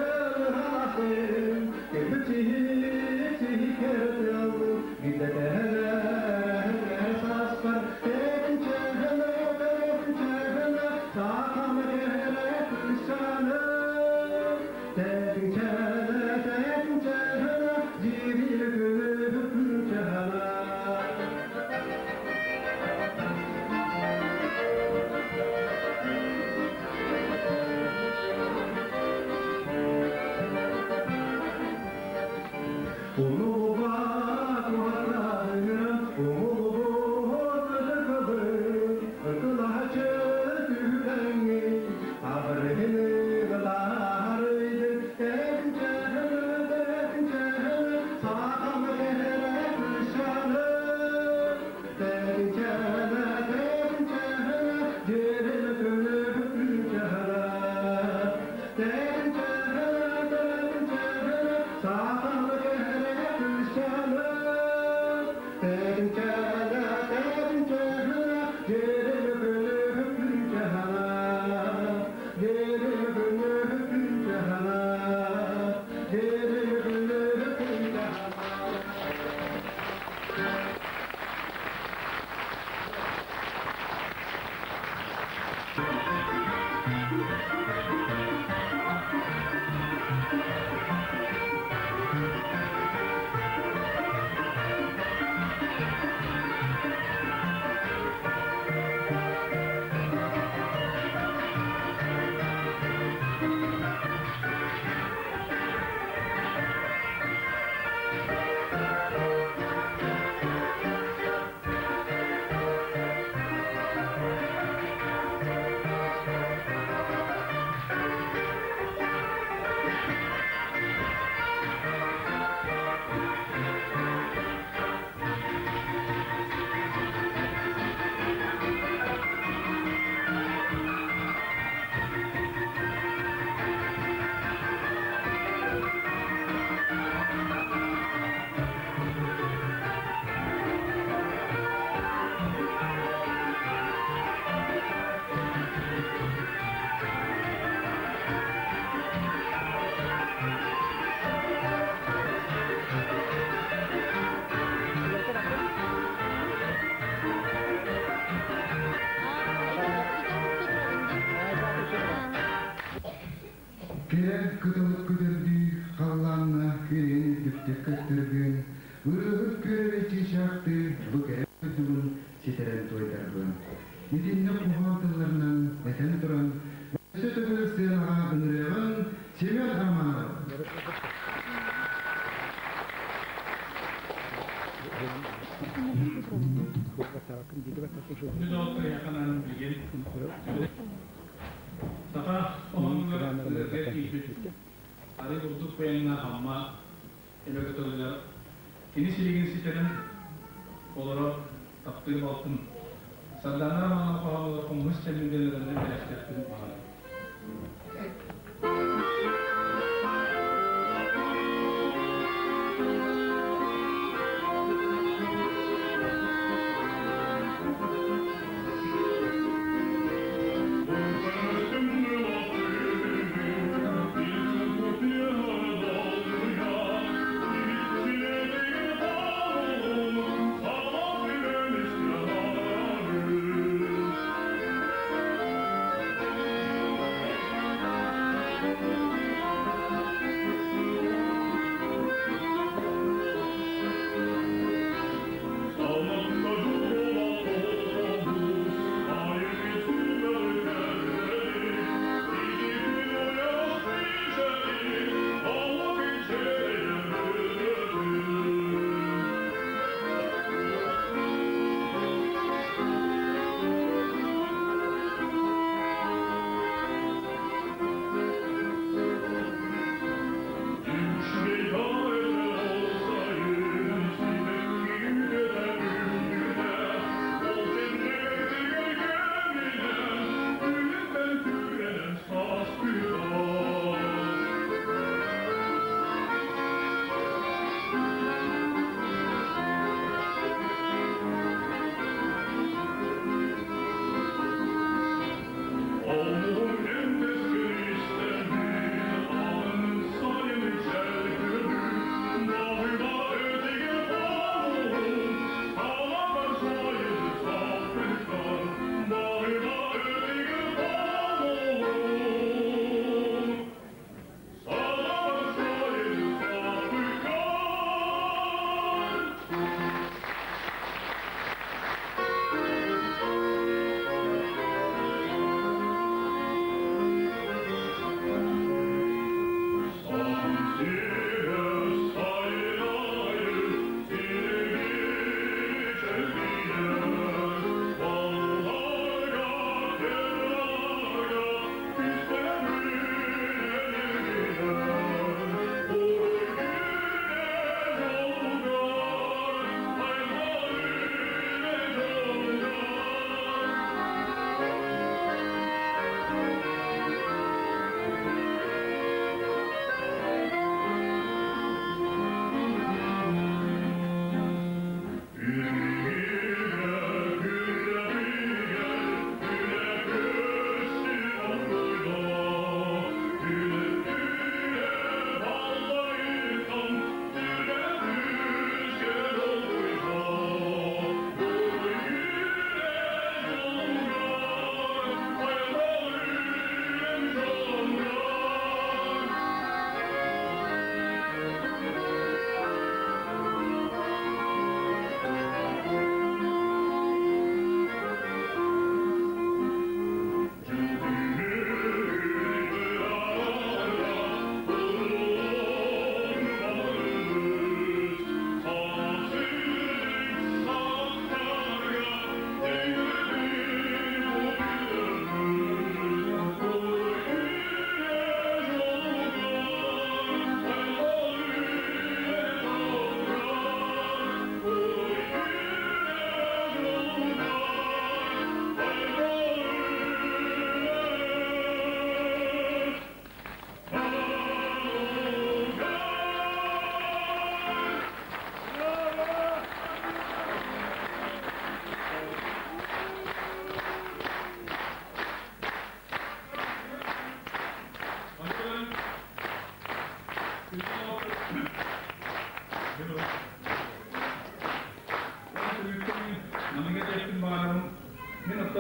халасын, кирбит сиһи-сиһи кэрэтиаллын, гиддэтэһэлэ сааспар, тэтинчэһэлэ, тэтинчэһэлэ, саахам кэрэ кыысчааным. Тэтинчэһэлэ, тэтинчэһэлэ, дьири күнү күнчэһэлэ. Кэрэ кытылык көтөрдүү халлааҥҥа күөйэн үрдүктүк көстөргүн, ырыаһыт күөрэгэй чыычаахтыы бу кэрэ дойдубун ситэрэн туойдарбын. Итиннэ хоһоон тылларынан этэн туран, өссө төгүл сыанаҕа ыҥырыаҕыҥ Семен Романов. Саха хоһоонугар ырыа киирбит арый бурдук баяҥҥа Амма эбэ кытылыгар кини силигин ситэрэн олорор таптыыр балтым Сардаана Романова хоһоонугар хомуһус чэммин ырыаны бэлэхтиэхпин баҕарабын.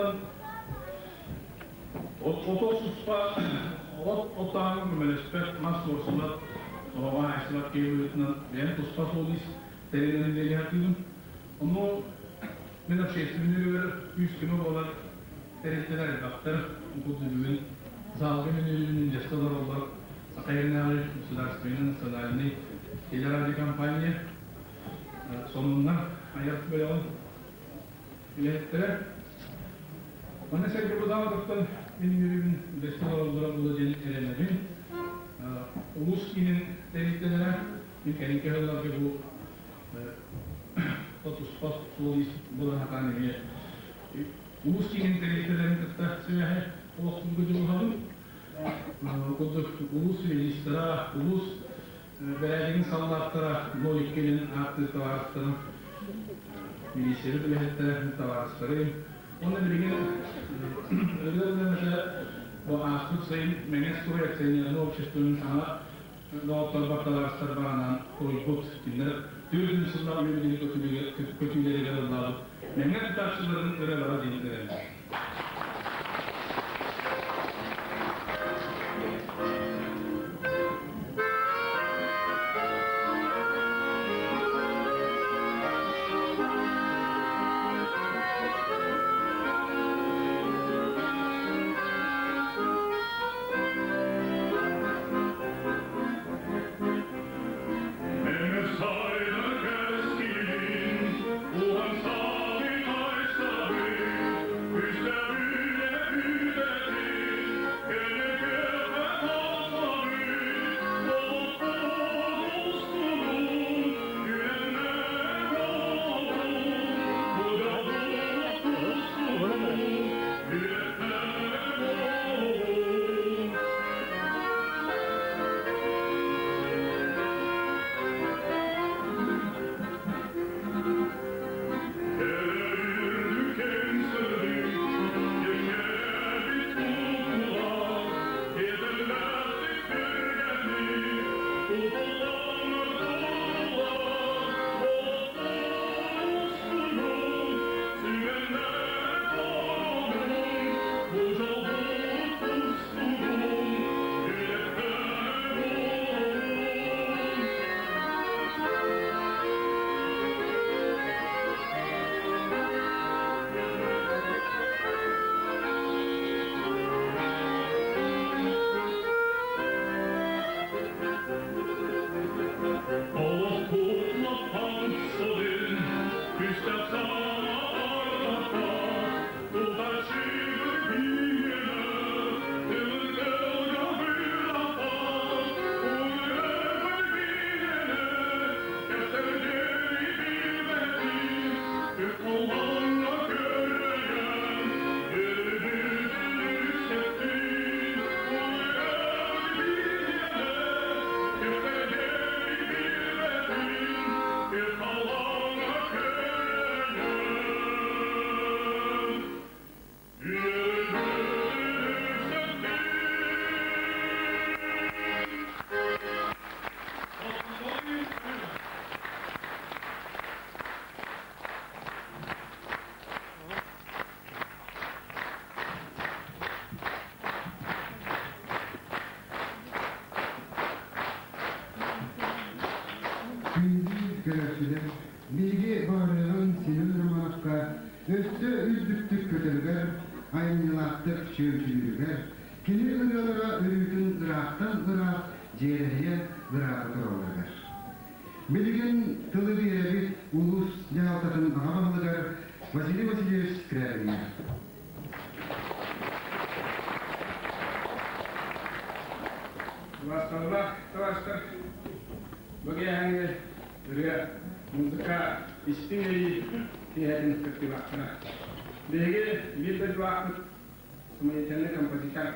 Онтон отох суспа от оттааҕы көмөлөспөт, мас туорсубат, оҕоҕо хаайсыбат киһи быһыытынан бэйэм туспа суол-иис тэринэн үлэлиэхтиибин. Ону мин общественный үлэбэр күүс-көмө буолар тэрилтэлэр элбэхтэр. Курдук бүгүн залга мин үлэбин үллэстэ олороллор Саха Сиринээҕи государственнай национальнай телерадиокомпания сонуннар айар бөлөҕүн үлэһиттэрэ. Манна сэргэ быдаҕытыттан мин үөрүүбүн үллэстэ олороллоро буолуо диэн эрэнэбин. Улуус киинин тэрилтэлэрэ мин кэлин кыһылларга бу туспа суол-иис булан сатаан эмиэ улуус киинин тэрилтэлэрин кытта сибээһи олохтуурга дьулуһабын. Курдук улуус министра, улуус бэрээдэгин саллааттара 02 ааттыыр табаарыстарым, милиция үлэһиттэрэ табаарыстарым. Уонна билигин ырыа бу ааспыт сайын Мэҥэ строй акционернай обществотын саҥа доҕотторбор табаарыстарбар анаан суруйбут. Кинилэр 4 сыллаах үлэлири көтүүлэригэр ыллаабыт Мэҥэ тутааччыларын ырыалара диэн ырыа. Күндү көрөөччүлэр, биһиги баҕарыаҕын Семен Романовка өссө үрдүктүк көтөрүгэр, айымньылаахтык чүөмчүлүүрүгэр, кини ырыалара өрүүтүн ыраахтан ыраах дьиэрэһийэ ыраата туралларыгар. Билигин тылы биэрэбит улуус дьаһалтатын аҕа баһылыгар Василий Васильевич Скрябиҥҥа. Убаастабыллаах товарищтар, бу киэһээҥҥи ырыа, музыка истиҥ иэйии киэһэтин кыттыылаахтара. Биһиги биир дойдулаахпыт, самодеятельный композитор,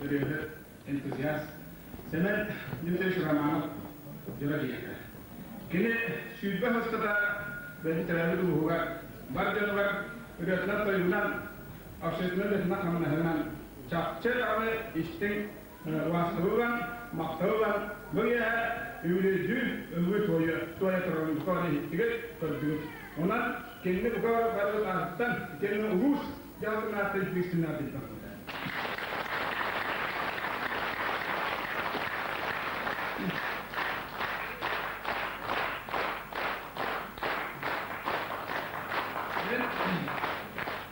ырыаһыт, энтузиаст Сэмэн Дмитриевич Романов дьоро киһиэхэ. Кини 20 устата бэйэтин төрөөбүт улууһугар, бар дьонугар ырыатынан-тойугунан, общественнай үлэтинэн-хамнаһынан чахчы даҕаны истиҥ убаастабыл ылан, махтал ылан, бу киэһэ үбүлүөйдүү ыллыы туойа, туойа турарын бука бары иһиттигит, көрдүгүт. Онон кинини бука бары аатыттан итиэннэ улуус Дьаһалтын үстүнэ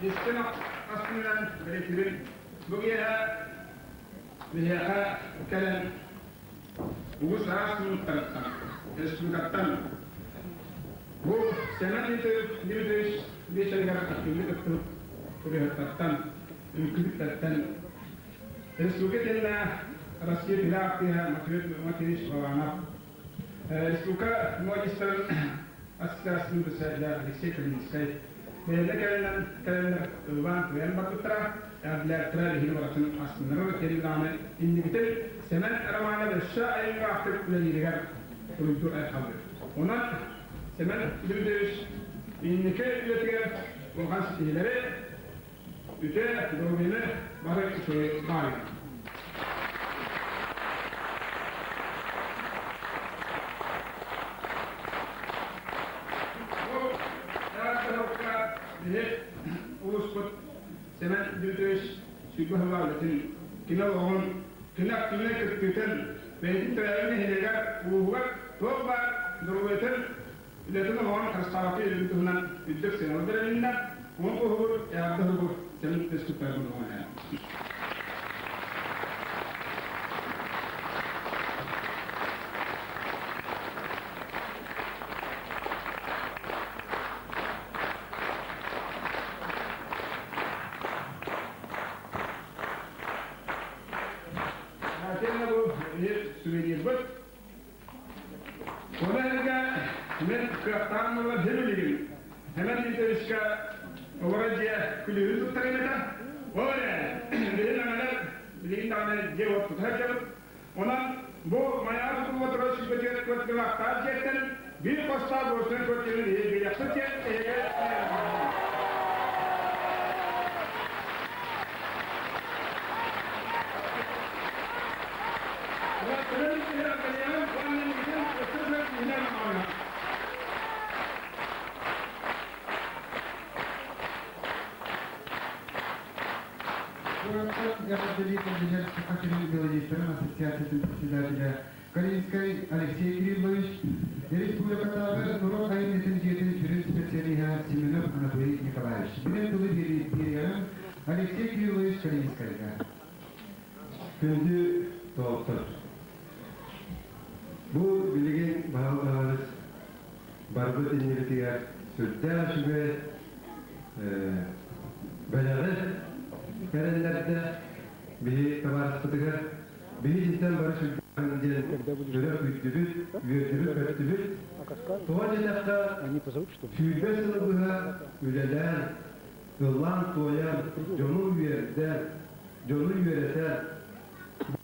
Истин астынан бэлэтибин. Бу киэһэ биһиэхэ кэлэн угус араас муннуктарыттан, республикаттан бу Сэмэн Дмитриевич биэчэригэр активник кыттыбыт ырыаһыттартан, үҥкүүһүттэртэн республика кэннэ Россия тыла артыыһа Матвей Матвеевич Баланов, республика модистарын ассоциациятын председателя Алексей Калининскай бэйэлэрэ кэлэннэр кэлэннэр ыллаан туйан барбыттара, эҕэрдэлээбиттэрэ биһиги барытын астыннарар кэлин даҕаны инникитин Сэмэн Романов өссө айымньылаахтык үлэлииригэр уруйдуур айхаллыыр. Онон Сэмэн Дмитриевич инники үлэтигэр улахан ситиһиилэри, үтүө доруобуйаны бары үчүгэй баҕарыам. Бу дьаһалка биһи улууспут Сэмэн Дмитриевич сүүрбэ сыллаах үлэтин, кини олоҕун, кини активнай кыттыытын, бэйэтин төрөөбүт нэһилиэгэр, улууһугар туох баар доруобуйатын, үлэтин олоҕун харыстаабакка үлэтин туһунан үрдүк сыанабыл бэрилиннэ. Уон уһугур, эҕэрдэ уһугур Сэмэн Дмитриевич туттарбын Атын бу сувенирбыт. Оны эргэ мен кыахтаан буолар хемилигин. Хэмэн Дмитриевичка олорор дьиэ күлүүһүн туттарым этэ. Ол эрэ, билин аҥалар билигин даҕаны дьиэ уот тутар дьабыт. Онон бу майаҕа тутулла турар сүүрбэтигэр квартиралаахтаах дьиэттэн биир хостоох буочунан квартираны биһиги диэн эһиги Эҕэрдэлии кэллилэр Саха сирин мелодистарын ассоциациятын председателя Калининскай Алексей Кириллович, республикатааҕы норуот айымньытын дьиэтин сүрүн специалиһа Семенов Анатолий Николаевич. Билэн тылы биэриэҕим Алексей Кириллович Калининскайга. Күндү доҕоттор! Бу билигин баһылык барбыт иннибитигэр сүрдээх үчүгэй бэлэҕи эрэннэрдэ биһи табаарыспытыгар биһи дьиттэн бары сүрдээх диэн өрө күүттүбүт, үөрдүбүт-көттүбүт. Тоҕо диэтэххэ, 20 сылы быһа үлэлээн, ыллаан-туойан, дьону үөрдэн, дьону үөрэтэн,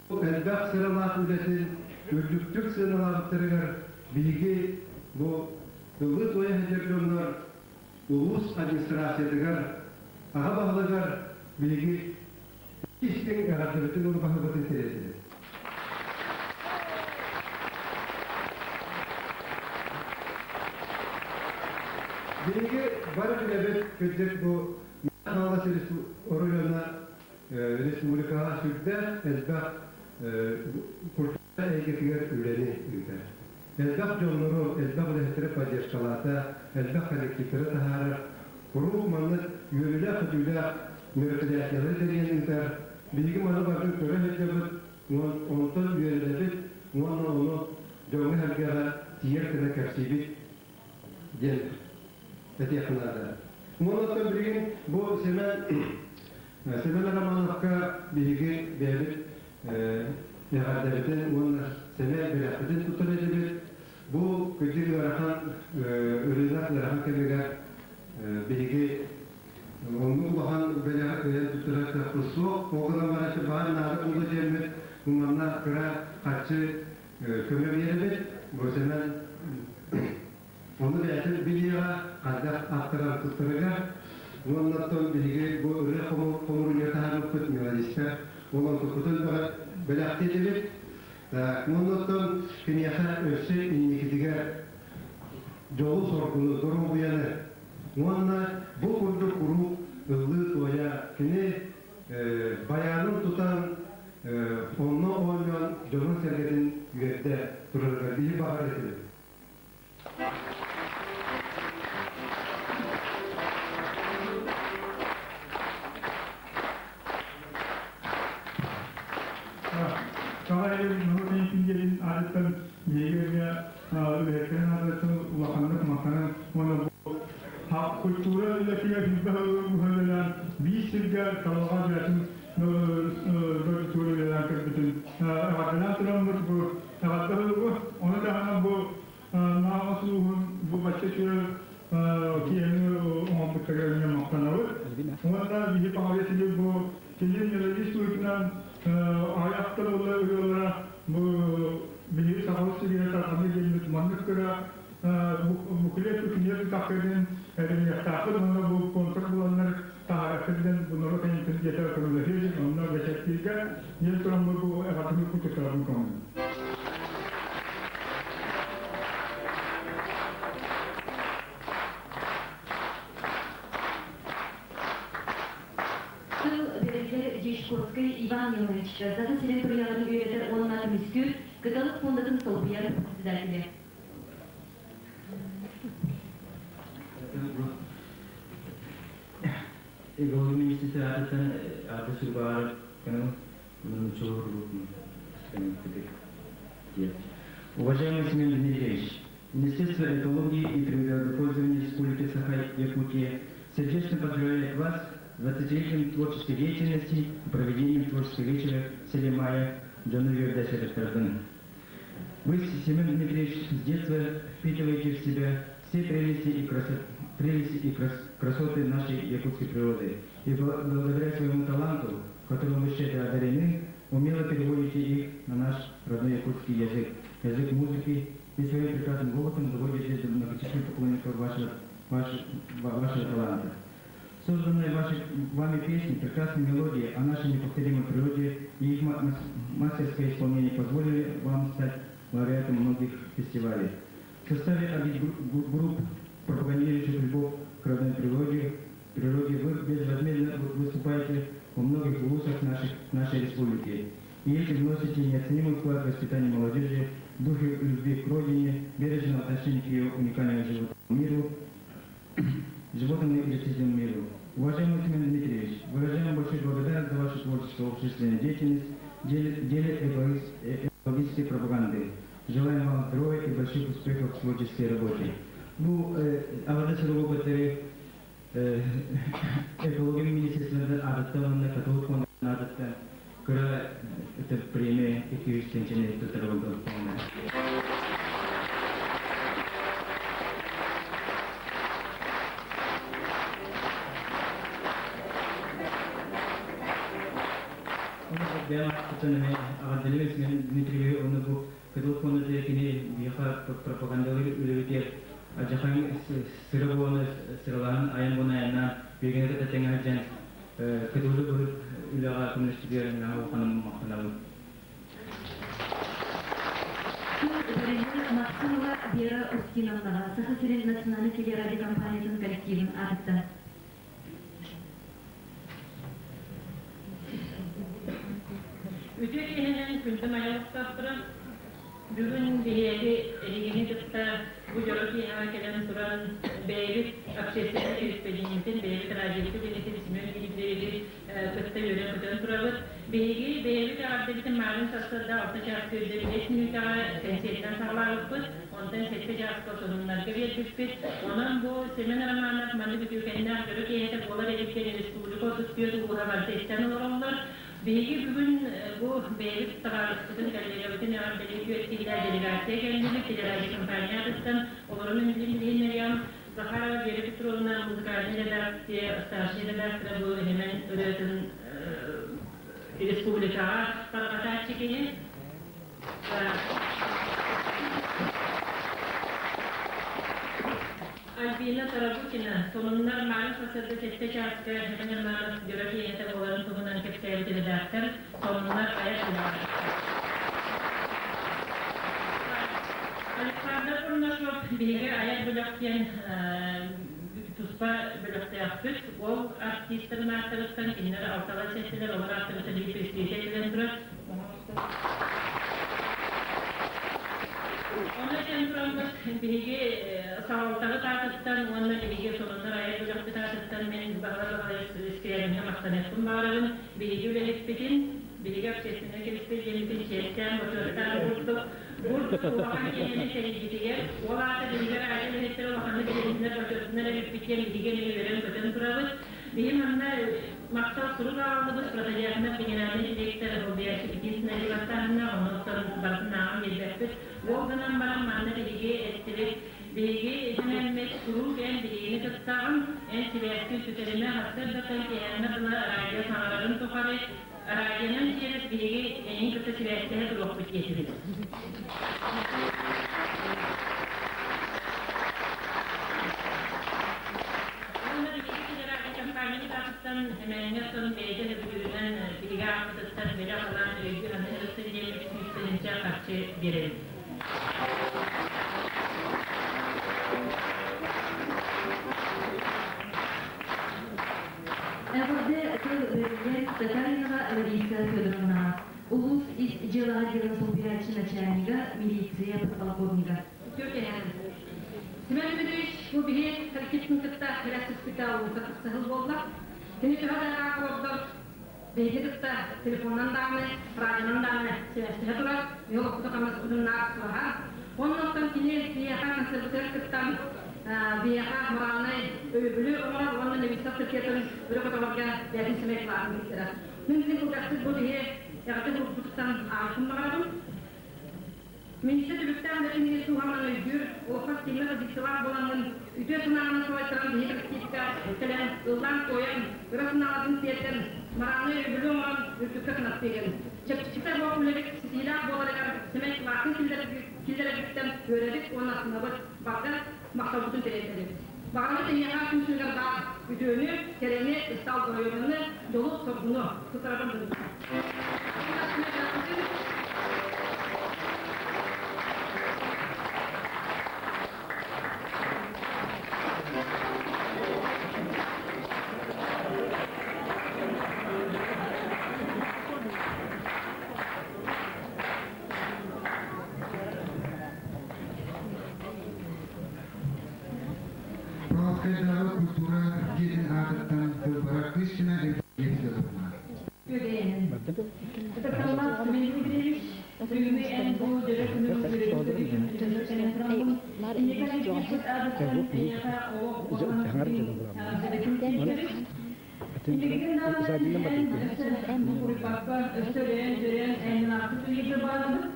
бу элбэх сыралаах үлэтин үрдүктүк сыаналаабыттарыгар биһиги бу ыллыы-туойа сылдьар дьоннор улуус администрациятыгар, аҕа баһылыгар биһиги истиҥ эҕэрдэбитин урбаһыбытын тириэрдибит. Биһиги бары билэбит, кырдьык бу Хаҥалас оройуона республикаҕа сүрдээх элбэх культура эйгэтигэр үлэни ыытар. Элбэх дьоннору, элбэх үлэһиттэри поддержкалаата, элбэх коллективтары таһаарар, куруук маннык үөрүүлээх-көтүүлээх мероприятиелары тэрийэн ыытар. Биһиги маны барытын көрө сылдьабыт, онтон үөрэнэбит уонна ону дьоҥҥо-сэргэҕэ тиийэр гына кэпсиибит диэн этиэххэ наада. Уонна оттон билигин бу Семен Семен Романовка биһиги бэйэбит эҕэрдэбитин уонна сэмэй бэлэхпитин туттар этибит. Бу күндү ыарахан ырыынак ыарахан кэмигэр биһиги оннук улахан бэлэҕи кыайан туттарар кыахпыт суох. Ол гынан баран баар наада буолуо диэммит манна кыра харчы көмө биэрэбит. Бу Сэмэн Ону бэйэтин билиэҕэ, хайдах аттаран туттарыгар. Уонна оттон биһиги бу ырыа хомуруйа таһаарбыппыт мелодистар ол онтуккутун бэлэхтиэтибит. Уонна оттон киниэхэ өссө инникитигэр дьолу-соргуну, доруобуйаны уонна бу курдук куруук ыллыы-туойа, кини байаанын тутан, онно оонньоон дьонун-сэргэтин үөрдэ турарыгар биһи баҕар этибит. Саха сирин норуот инженерин аатыттан биһиги эмиэ үлэһиттэрин аатыттан улаханнык махтанан уонна бу культура үлэтигэр сүүрбэ сыл биир сиргэ талаҕа бэйэтин дойдутугар үлэлээн кэлбитин эҕэрдэлээн тураммыт бу эҕэрдэ суругу ону таһынан бу Нааҕа сулуһун бу бачча үчүгэй киэһэни оҥорбуттарыгар эмиэ махтанабыт. Уонна биһи баҕарыа этибит бу кини мелодист быһыытынан айахтар ула ырыалара бу биһиги сахабыт сиригэр тарҕаныы диэммит маннык кыра буклет үкүнүө тутаххытын эрэниэхтаахпыт уонна бу концерт буланнар таһаараххыт диэн бу норуот айымньытын дьиэтэ көмөлөһүө диэн онно бэчээттииргэ диэн тураммыт бу эҕэрдэни кутуктарабын көҥүл. Тыл бэриллэр Дьячковскай Иван Иванович Саха сирин туруйаларын үөрэтэр уонна көмүскүүр Кыталык фондатын солбуйар председателэ. Экология министрэ аатыттан ааты сүрбаҕар Уважаемый Семен Дмитриевич, Министерство экологии и природопользования Республики Саха-Якутия сердечно поздравляет вас с 20-летием творческой деятельности и проведением творческого вечера в селе Мая Джану Вы, Семен Дмитриевич, с детства впитываете в себя все прелести и, красоты, прелести и крас красоты нашей якутской природы. И благодаря своему таланту, которым вы щедро одарены, умело переводите их на наш родной якутский язык, язык музыки, и своим прекрасным голосом заводите до многочисленных поклонников вашего, ваш, вашего таланта. Созданные ваши, вами песни, прекрасные мелодии о нашей неповторимой природе и их мастерское исполнение позволили вам стать лауреатом многих фестивалей. В составе групп, пропагандирующих любовь к родной природе, природе вы безвозмездно выступаете во многих вузах наших, нашей республики. И этим вносите неоценимый вклад в воспитание молодежи, в духе любви к родине, бережного отношения к ее уникальному животному миру, животному и растительному миру. Уважаемый Семен Дмитриевич, выражаем большую благодарность за вашу творческую общественную деятельность в деле, деле экологической пропаганды. Желаем вам здоровья и больших успехов в творческой работе. Бу авада суругу көтөрү экология министерствода аатыттан уонна Католик фондун аатыттан кыра это премия 200 тенчени туттарабын. Бэйэм ааттыттан эмиэ аҕардалым Семен Дмитриевиһи уонна бу Кытыл фондата кини биһиэхэ пропагандалыыр үлэбитигэр алдьархай сыра буолан сыралаһан айан буолан айаннаан биһигини кытта тэҥэ сылдьан кытылы быһыт үлэҕэ көмөлөспүтүгэр наһаа улаханным махтанабын. Режиссер Максимова Вера Устиновнаҕа Саха сирин национальнай телерадиокомпаниятын коллективын аатыттан. Үтүө киэһэнэн күндү майалыктаахтара бүгүн биһиэхи эһигини кытта бу дьоро киэһэҕэ кэлэн туран бэйэбит общественнай кэриспэдьиэнньитин, бэйэбит радиобыт үлэтин Семен Дмитриевиһи кытта үөрэн-көтөн турабыт. Биһиги бэйэбит эҕэрдэбитин маарыын сарсыарда алта чаас сүүрдэ биэс мүнүүтэҕэ кэнсиэртэн саҕалаабыппыт. Онтон сэттэ чааска сонуннарга биэрбиппит. Онон бу Семен Романов маннык үтүөкэннээх дьоро киэһэтэ буолар эбит диэн республика 34 улууһа барыта истэн олороллор. Биһиги бүгүн бу бэйэбит табаарыспытын, коллегабытын эҕэрдэлии түөрт киһилээх делегация кэллибит. Телерадиокомпания аатыттан олорон билин билиһиннэриэм. Захарова Вера Петровна музыкальнай редакция старшай редактора бу Хэмэн ырыатын республикаҕа тарҕатааччы киһи. Альбина Тарабукина сонуннар мааны сарсыарда сэттэ чааска Хэмэн Романов дьоро киэһэтэ буоларын туһунан кэпсээбит редактор сонуннар айар үлэҕэ Александр Бурнашов биһиги айар бөлөх диэн туспа бөлөхтөөхпүт. Ол артистарын ааттарыттан кинилэр алталар сэттилэр, олор ааттарыттан биир пресс кэлэн турар. Ону этэн тураммыт, биһиги салалтабыт аатыттан уонна биһиги сонуннар айар бөлөхпүт аатыттан мин Баһылай Баһылайыс Скрябиҥҥа махтаныахпын баҕарабын. Биһиги үлэһиппитин, биһиги общественнай кэриспэдьиэммитин чиэстээн, бочуоттаан курдук бу улахан киэһэни тэрийбитигэр, ол аата биһиги радио үлэһиттэрэ улаханнык билиһиннэр, бочуоттанар эбиппит диэн биһиги эмиэ үөрэн-көтөн турабыт. Биһи манна махтал сурук аҕаллыбыт Протодьяконов генеральный директор Олбиячи Петинскэй баттааһынна, онон барытын ааҕан биэрбэппит. Ол гынан баран манна биһиги эттибит, биһиги итинэммит куруук эн биһигини кыттаҕын, эн сибээскин сүтэримэ, сарсыардаттан киэһээҥҥэ дылы радио саҥарарын тухары радионан сиэрис биһиги эйигин кытта сибээстэһэ туруохпут диэтибит. Уонна биһиги федеральнай компанияны таһыттан Эмээҥҥэ оттон бэйэтэ сөбүлүүрүнэн биһиги ааппытыттан бэлэх ылан өйдүү ханна сырыттын диэн 300 тыһыынча харчы биэрэбит. Эҕэрдэ тыл бэриллэр Татаринова Лариса Федоровнаҕа, улуус ис дьыалаҕа отделын солбуйааччы начальнига, милиция подполковнига. Үтүө Семен Дмитриевич бу биһи коллективтын кытта кэлэсиспитэ улууска тахсыһыл буолла. Кини төһө да ыраах олордор, биһиги кытта телефонунан даҕаны, радионан даҕаны сибээстэһэ турар, биһи олохпутун хамнаспытын наар сураһар. Оннуттан кини биһиэхэ концерпытыгар кыттан биһиэхэ моральнай өйөбүлү оҥорор уонна немецтэр циркетын өрө көтөҕөргө бэйэтин сэмэй кылааһын киллэрэр. Мин билигин кылгастык бу биһи эҕэрдэ сурукпутуттан ааҕыахпын баҕарабын. Миниистир түбүктээх үлэтин суһалынан өйдүүр, олоххо ситиммэт позициялаах буолаҥҥын, үтүө санаанан салайтаран биһиги коллективка кэлэн, ыллаан-туойан, ыра санааларын тиэрдэн, моральнай өйөбүлү оҥорон үрдүккэ кынаттыыгын. Чэпчэкитэ суох үлэбит ситиһиилээх буоларыгар сэмэй кылааһын киллэрэргиттэн үөрэбит уонна астынабыт, барҕа махталбытын тириэрдэбит. Баҕарабыт эйиэхэ күн сиригэр баар үтүөнү, кэрэни, ыстаал доруобуйаны, дьолу-соргуну туттарарбын дылы. Павловскайдааҕы культура дьиэтин аатыттан Дылбара Кыскина Евдокия Федоровна. Ытыктабыллаах Семен Дмитриевич, бүгүҥҥү эн бу дьөрө күнү үөрүүтүн кэлэн тураммын, инники коллективпыт аатыттан эйиэхэ олох улахан эҕэрдэлэрин тиэрдэбит. Инникитин даҕаны эн өссө куруппакка, өссө өрөөн-дьөрөөн айаннаахтык үлэлииргэ баҕарабыт.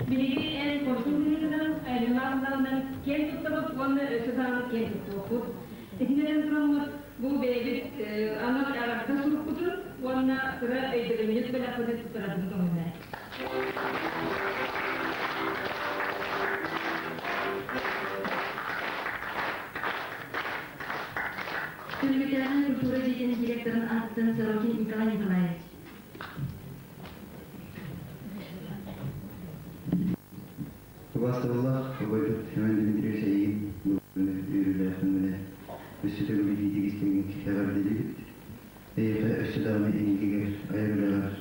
Биһиги эн хорсун быһыытынан, айаннаах ылларынан киэн туттабыт уонна өссө даҕаны киэн туттуохпут. Итинэн тураммыт бу бэйэбит анал эҕэрдэ сурукпутун уонна кыра өйдөбүнньүк бэлэхпитин туттарарбытын көҥүллээ. Түллүкээҕи культура дьиэтин директорын аатыттан Сорокин Николай Николаевич. Убаастабыллаах убайбыт Иван Дмитриевич эйигин үөрүүлээхпин билэ өссө төгүл илиитик истиҥник эҕэрдэлиибит. Эйиэхэ өссө даҕаны инникигэ айар үлэҕэр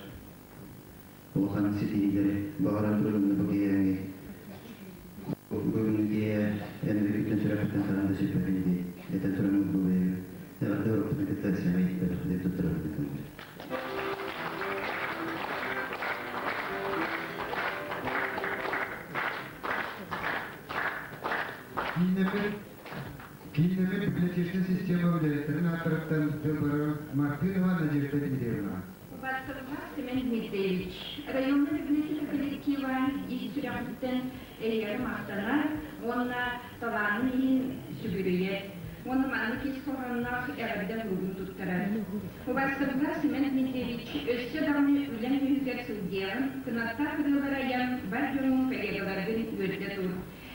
улахан ситиһиилэри баҕаран туран бу киһиэҥи бүгүҥҥү киһи эн өбүгүттэн сүрэхпиттэн хаһан да сүппэппин дии этэн туран бу эҕэрдэ уруккутун кытта сэмэй бэлэхтик туттарабын көҥүл. Кииннэммит Кииннэммит библиотечнай система үлэһиттэрин ааттарыттан Дылбарар Мартынова Надежда Дмитриевна. Убаастабыллаах Семен Дмитриевич, районный библиотека коллектива ис сүрэҕиттэн эйиэхэ махтанар уонна талаанын иһин сүгүрүйэр уонна маннык ис хоһоонноох эҕэрдэ суругун туттарар. Убаастабыллаах Семен Дмитриевич, өссө даҕаны үлэҥ үһүгэр сылдьыаҕын, кынаттаах ырыалары айан, бар дьоҥҥун, коллегаларгын үөрдэ тур.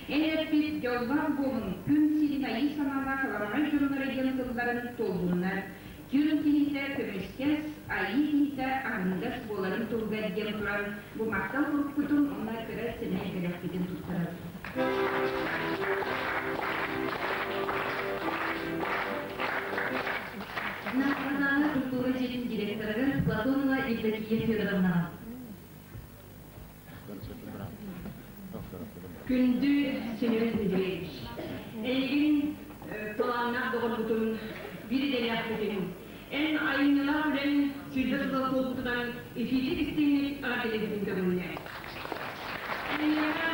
Эн эппит дьоллоох буолуҥ, күн сирин айыы санаалаах аламаҕай дьонноро диэн тылларын туоллуннар. Күн киһитэ көмүскэс, айыы киһитэ аһыныгас буоларын туһугар диэн туран, бу махтал сурукпутун уонна кыра сэмэй бэлэхпитин туттарабыт. Национальнай культура дьиэтин директорыгар Платонова Евдокия Федоровнаҕа. Күндү Семен Дмитриевич, эйигин талааннаах доҕорбутун, биир идэлээхпитин, эн айымньылаах үлэҥ сүүрбэ сыла туолбутунан итиитик истиҥник эҕэрдэлиирбитин көҥүллээ. Эйиэхэ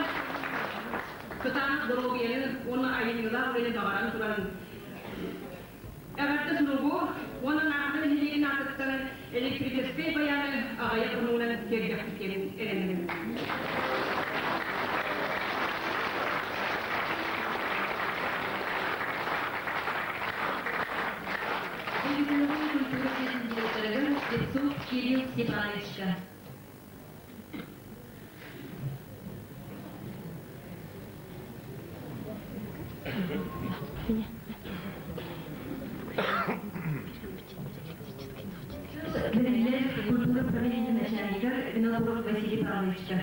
кытаанах доруобуйаны уонна айымньылаах үлэни баҕаран туран, Эҕэрдэ суругу уонна Наахара нэһилиэгин аатыттан электрическэй байааны аҕыйах хонугунан тиэрдиэхпит диэн эрэнэбин. Дойдутунан культура дьиэтин директорыгар Слепцов Кирилл Степановичка. Бэриллэр культура управлениетын начальнигар Винокуров Василий Павловичка.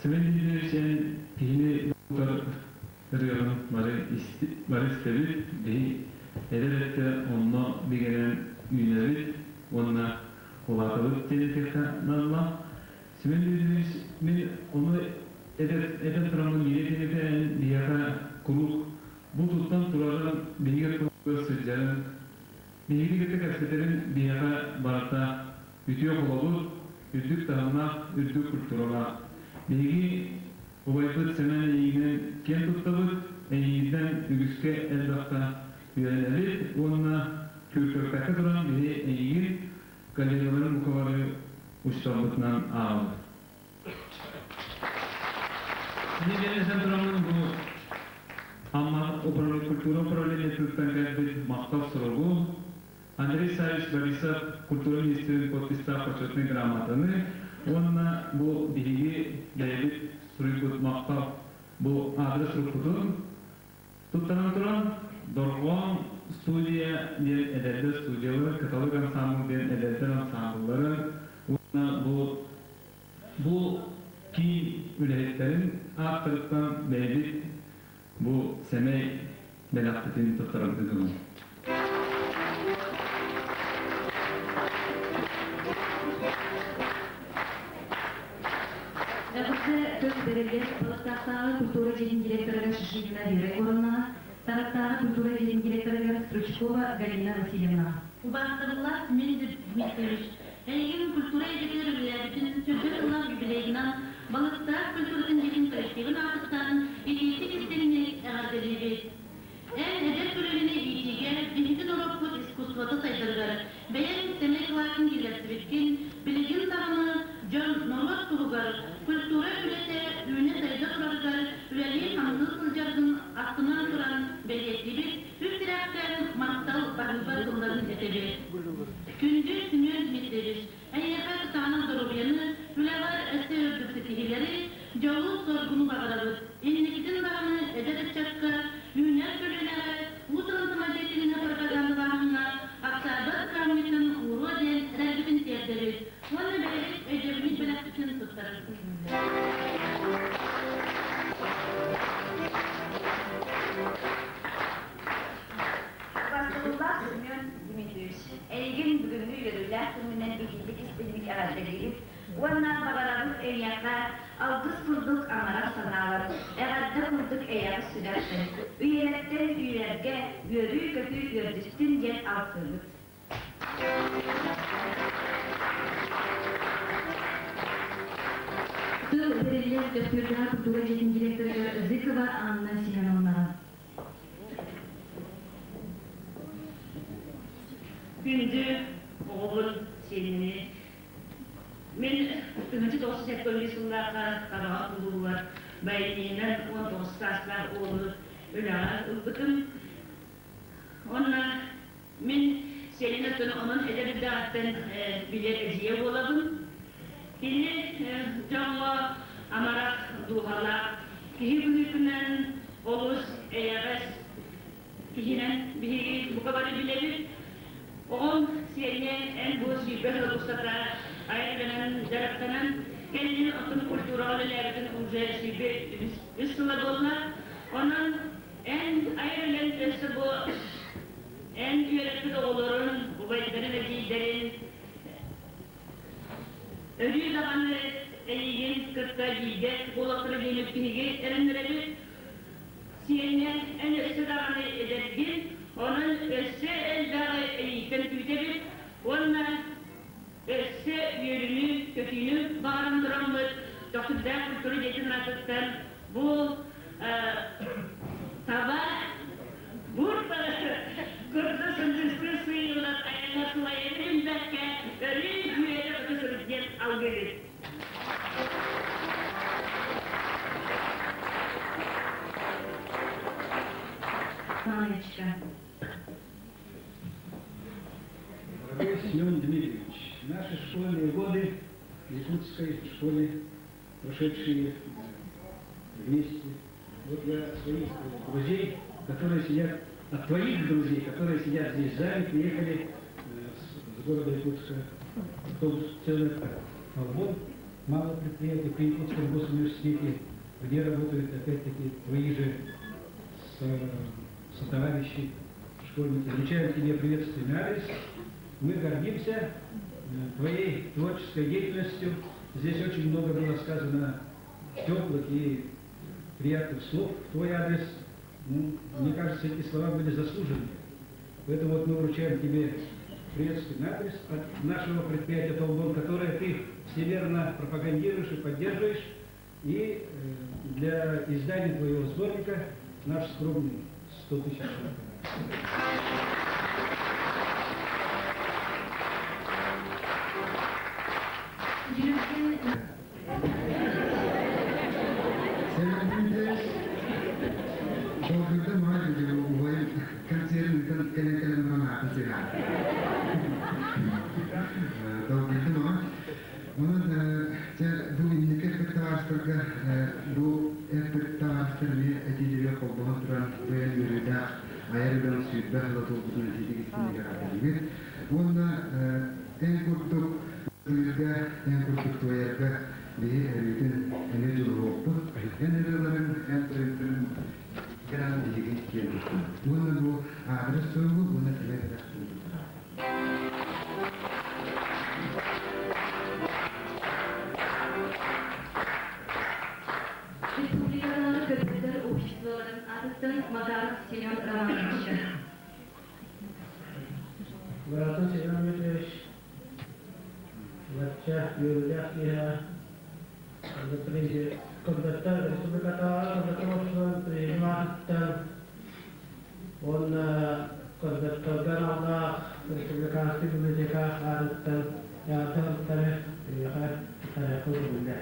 Семен Дмитриевич эн киһини утар ырыаҕын бары бары истэбит, биһи эдэр өттө онно бигэнэн үүнэбит уонна улаатабыт диэн этиэххэ наадалаах. Семен Дмитриевич мин ону этэр этэн тураммын биир этиэм этэ эн биһиэхэ куруук бу туттан турарын биһиги ортобутугар сылдьарын биһигини кытта кэпсэтэрин биһиэхэ барыта үтүө холобур, үрдүк таһымнаах, үрдүк культуралаах. Биһиги убайбыт Сэмэн эйигинэн киэн туттабыт, эйигиттэн үгүскэ элбэххэ үөрэнэбит уонна күүркэппэккэ туран биһи эйигин коллегаларын бука бары учууталбытынан ааҕабыт. Нэдиэлэсэн тураммын бу Амма культура управлениетыттан кэлбит махтал суругу Андрей Савич Борисов культура министрин подпистаах почетнай грамотаны уонна бу биһиги бэйэбит суруйбут махтал бу аадырыс сурукпутун туттаран туран Дорҕоон студия диэн эдэрдэр студияларын, Кыталык ансаамбыл диэн эдэрдэр ансаамбылларын уонна бу бу киин үлэһиттэрин ааттарыттан бэйэбит бу сэмэй бэлэхпитин туттарарбытын көҥүл. Эҕэрдэ тыл бэриллэр Балыктаахтааҕы культура дьиэтин директорыгар Шишигина Вера Егоровнаҕа, Тааттааҕы культура дьиэтин директорыгар Стручкова Галина Васильевнаҕа. Убаастабыллаах Семен Дмитриевич, эйигин культура эйгэтигэр үлэлээбитин сүргэ тыллаах юбилейгынан Балыктаах культуратын дьиэтин коллективын аатыттан итиитик истиҥник эҕэрдэлиибит. Эн эдэр көлүөнэни иитиигэ биһиги норуоппут искусствота сайдарыгар бэйэҥ сэмэй кылааккын киллэрсибиккин, билигин даҕаны дьон, норуот туһугар культура үлэтэ үүнэ-сайда турарыгар үлэлии-хамсыы сылдьаргын астынан туран бэлиэтиибит, үс тирэхтэн махтал баһыыба тылларын этэбит. Күндү Семен Дмитриевич, эйиэхэ кытаанах доруобуйаны, үлэҕэр өссө үрдүк ситиһиилэри, дьолу-соргуну баҕарабыт. Инникитин даҕаны эдэр ыччакка, үүнэр көлүөнэҕэ уус-уран самодеятельнай пропагандалааһыҥҥа ахсаабат кыһамньытын ууруо диэн эрэлбитин тиэрдэбит уонна бэйэбит өйдөбүнньүк бэлэхпитин туттарабыт. Убастабыллаах Семен Дмитриевич, эйигин бүгүҥҥү үөрүүлээх күҥҥүнэн итиитик истиҥник эҕэрдэлиибит уонна баҕарабыт эйиэхэ алгыс курдук амарах санаалар, эҕэрдэ курдук эйэҕэс сүрэхтэн, үйэлэртэн үйэлэргэ үөрүү-көтүү үөрдүстүн диэн алгыыбыт. Тыл бэриллэр Төхтүрдээҕи культура дьиэтин директорыгар Зыкова Анна Семеновнаҕа. Күндү оҕобун, сиэнини мин 1971 сыллаахха Хараҕа улууһугар баянинан 19 саастаах уолу үлэҕэ ылбытым. Онно мин сиэнин өттүн онон эдэр эрдэҕиттэн билэр эдьиийэ буолабын. Кини дьоҥҥо амарах дууһалаах, киһи быһыытынан олус эйэҕэс киһинэн биһиги бука бары билэбит. Оҕом сиэнэ эн бу 20 сыл устата айар үлэнэн дьарыктанан кэлин отун культураҕа үлэлээбитин уже сүүрбэ үс сыла буолла. Онон эн айар үлэҥ өссө бу эн үөрэппит оҕолорун, убайдарын, эдьиийдэрин өрүү даҕаны эйигин кытта бииргэ буолуохтара диэн биһиги эрэннэрэбит. Сиэннэр эн өссө даҕаны эдэргин, онон өссө элбэҕи эйигиттэн күүтэбит уонна өссө үөрүүнү, көтүүнү баҕаран тураммыт Төхтүрдээх культура дьиэтин аатыттан бу таба бур курдук сындыыстыы сыыйыллар айаҥҥа сылайаны билбэккэ өрүү үөрэ көтө сырыт диэн алгыыбыт. Маечка. Дорогой Семен Дмитриевич, наши школьные годы в якутской школе, прошедшие вместе. Вот я своих друзей, которые сидят, от твоих друзей, которые сидят здесь в зале, приехали с города Якутска, автобус целый Албон, малое предприятие при Якутском госуниверситете, где работают опять-таки твои же сотоварищи, школьники. Вручаем тебе приветственный адрес. Мы гордимся твоей творческой деятельностью. Здесь очень много было сказано теплых и приятных слов в твой адрес. Ну, мне кажется, эти слова были заслужены. Поэтому вот мы вручаем тебе приветственный адрес от нашего предприятия «Толбон», которое ты всемерно пропагандируешь и поддерживаешь. И для издания твоего сборника наш скромный 100 тысяч Семен Дмитриевич, долгуйда май убайым концерин кэлэн кэлэн баран аатын сыһаа. Долгуйда май. Онон дьэ бу инники эппит табаарыстарга бу эппит табаарыстар эмиэ этиилэргэ холбоһон туран бэйэн үөрүүлээх айар үлэҕин сүүрбэ сыла туолбутун этиитик истиҥник эҕэрдэлиибит. Уонна эн курдук ыллыырга, эн курдук туойарга биһи өрүүтүн эмиэ дьулуһуохпут. Эн ырыаларыҥ, эн тойуктарыҥ гынан биһиги киэн туттабыт. Уонна бу аадырыс суругу уонна сэмэй бэлэхтин туттарабыт. Республикатааҕы көрбөттөр обществоларын аатыттан Макаров Семен Романович. Быраатын Семен Дмитриевич бачча үөрүүлээх киэһэ Көрбөттөр республикатааҕы көрбөттөр обществоларын президиум аатыттан уонна көрбөттөргө аналлаах республиканскай библиотека аатыттан эҕэрдэ суруктары эйиэхэ туттарыахпын көҥүллээ.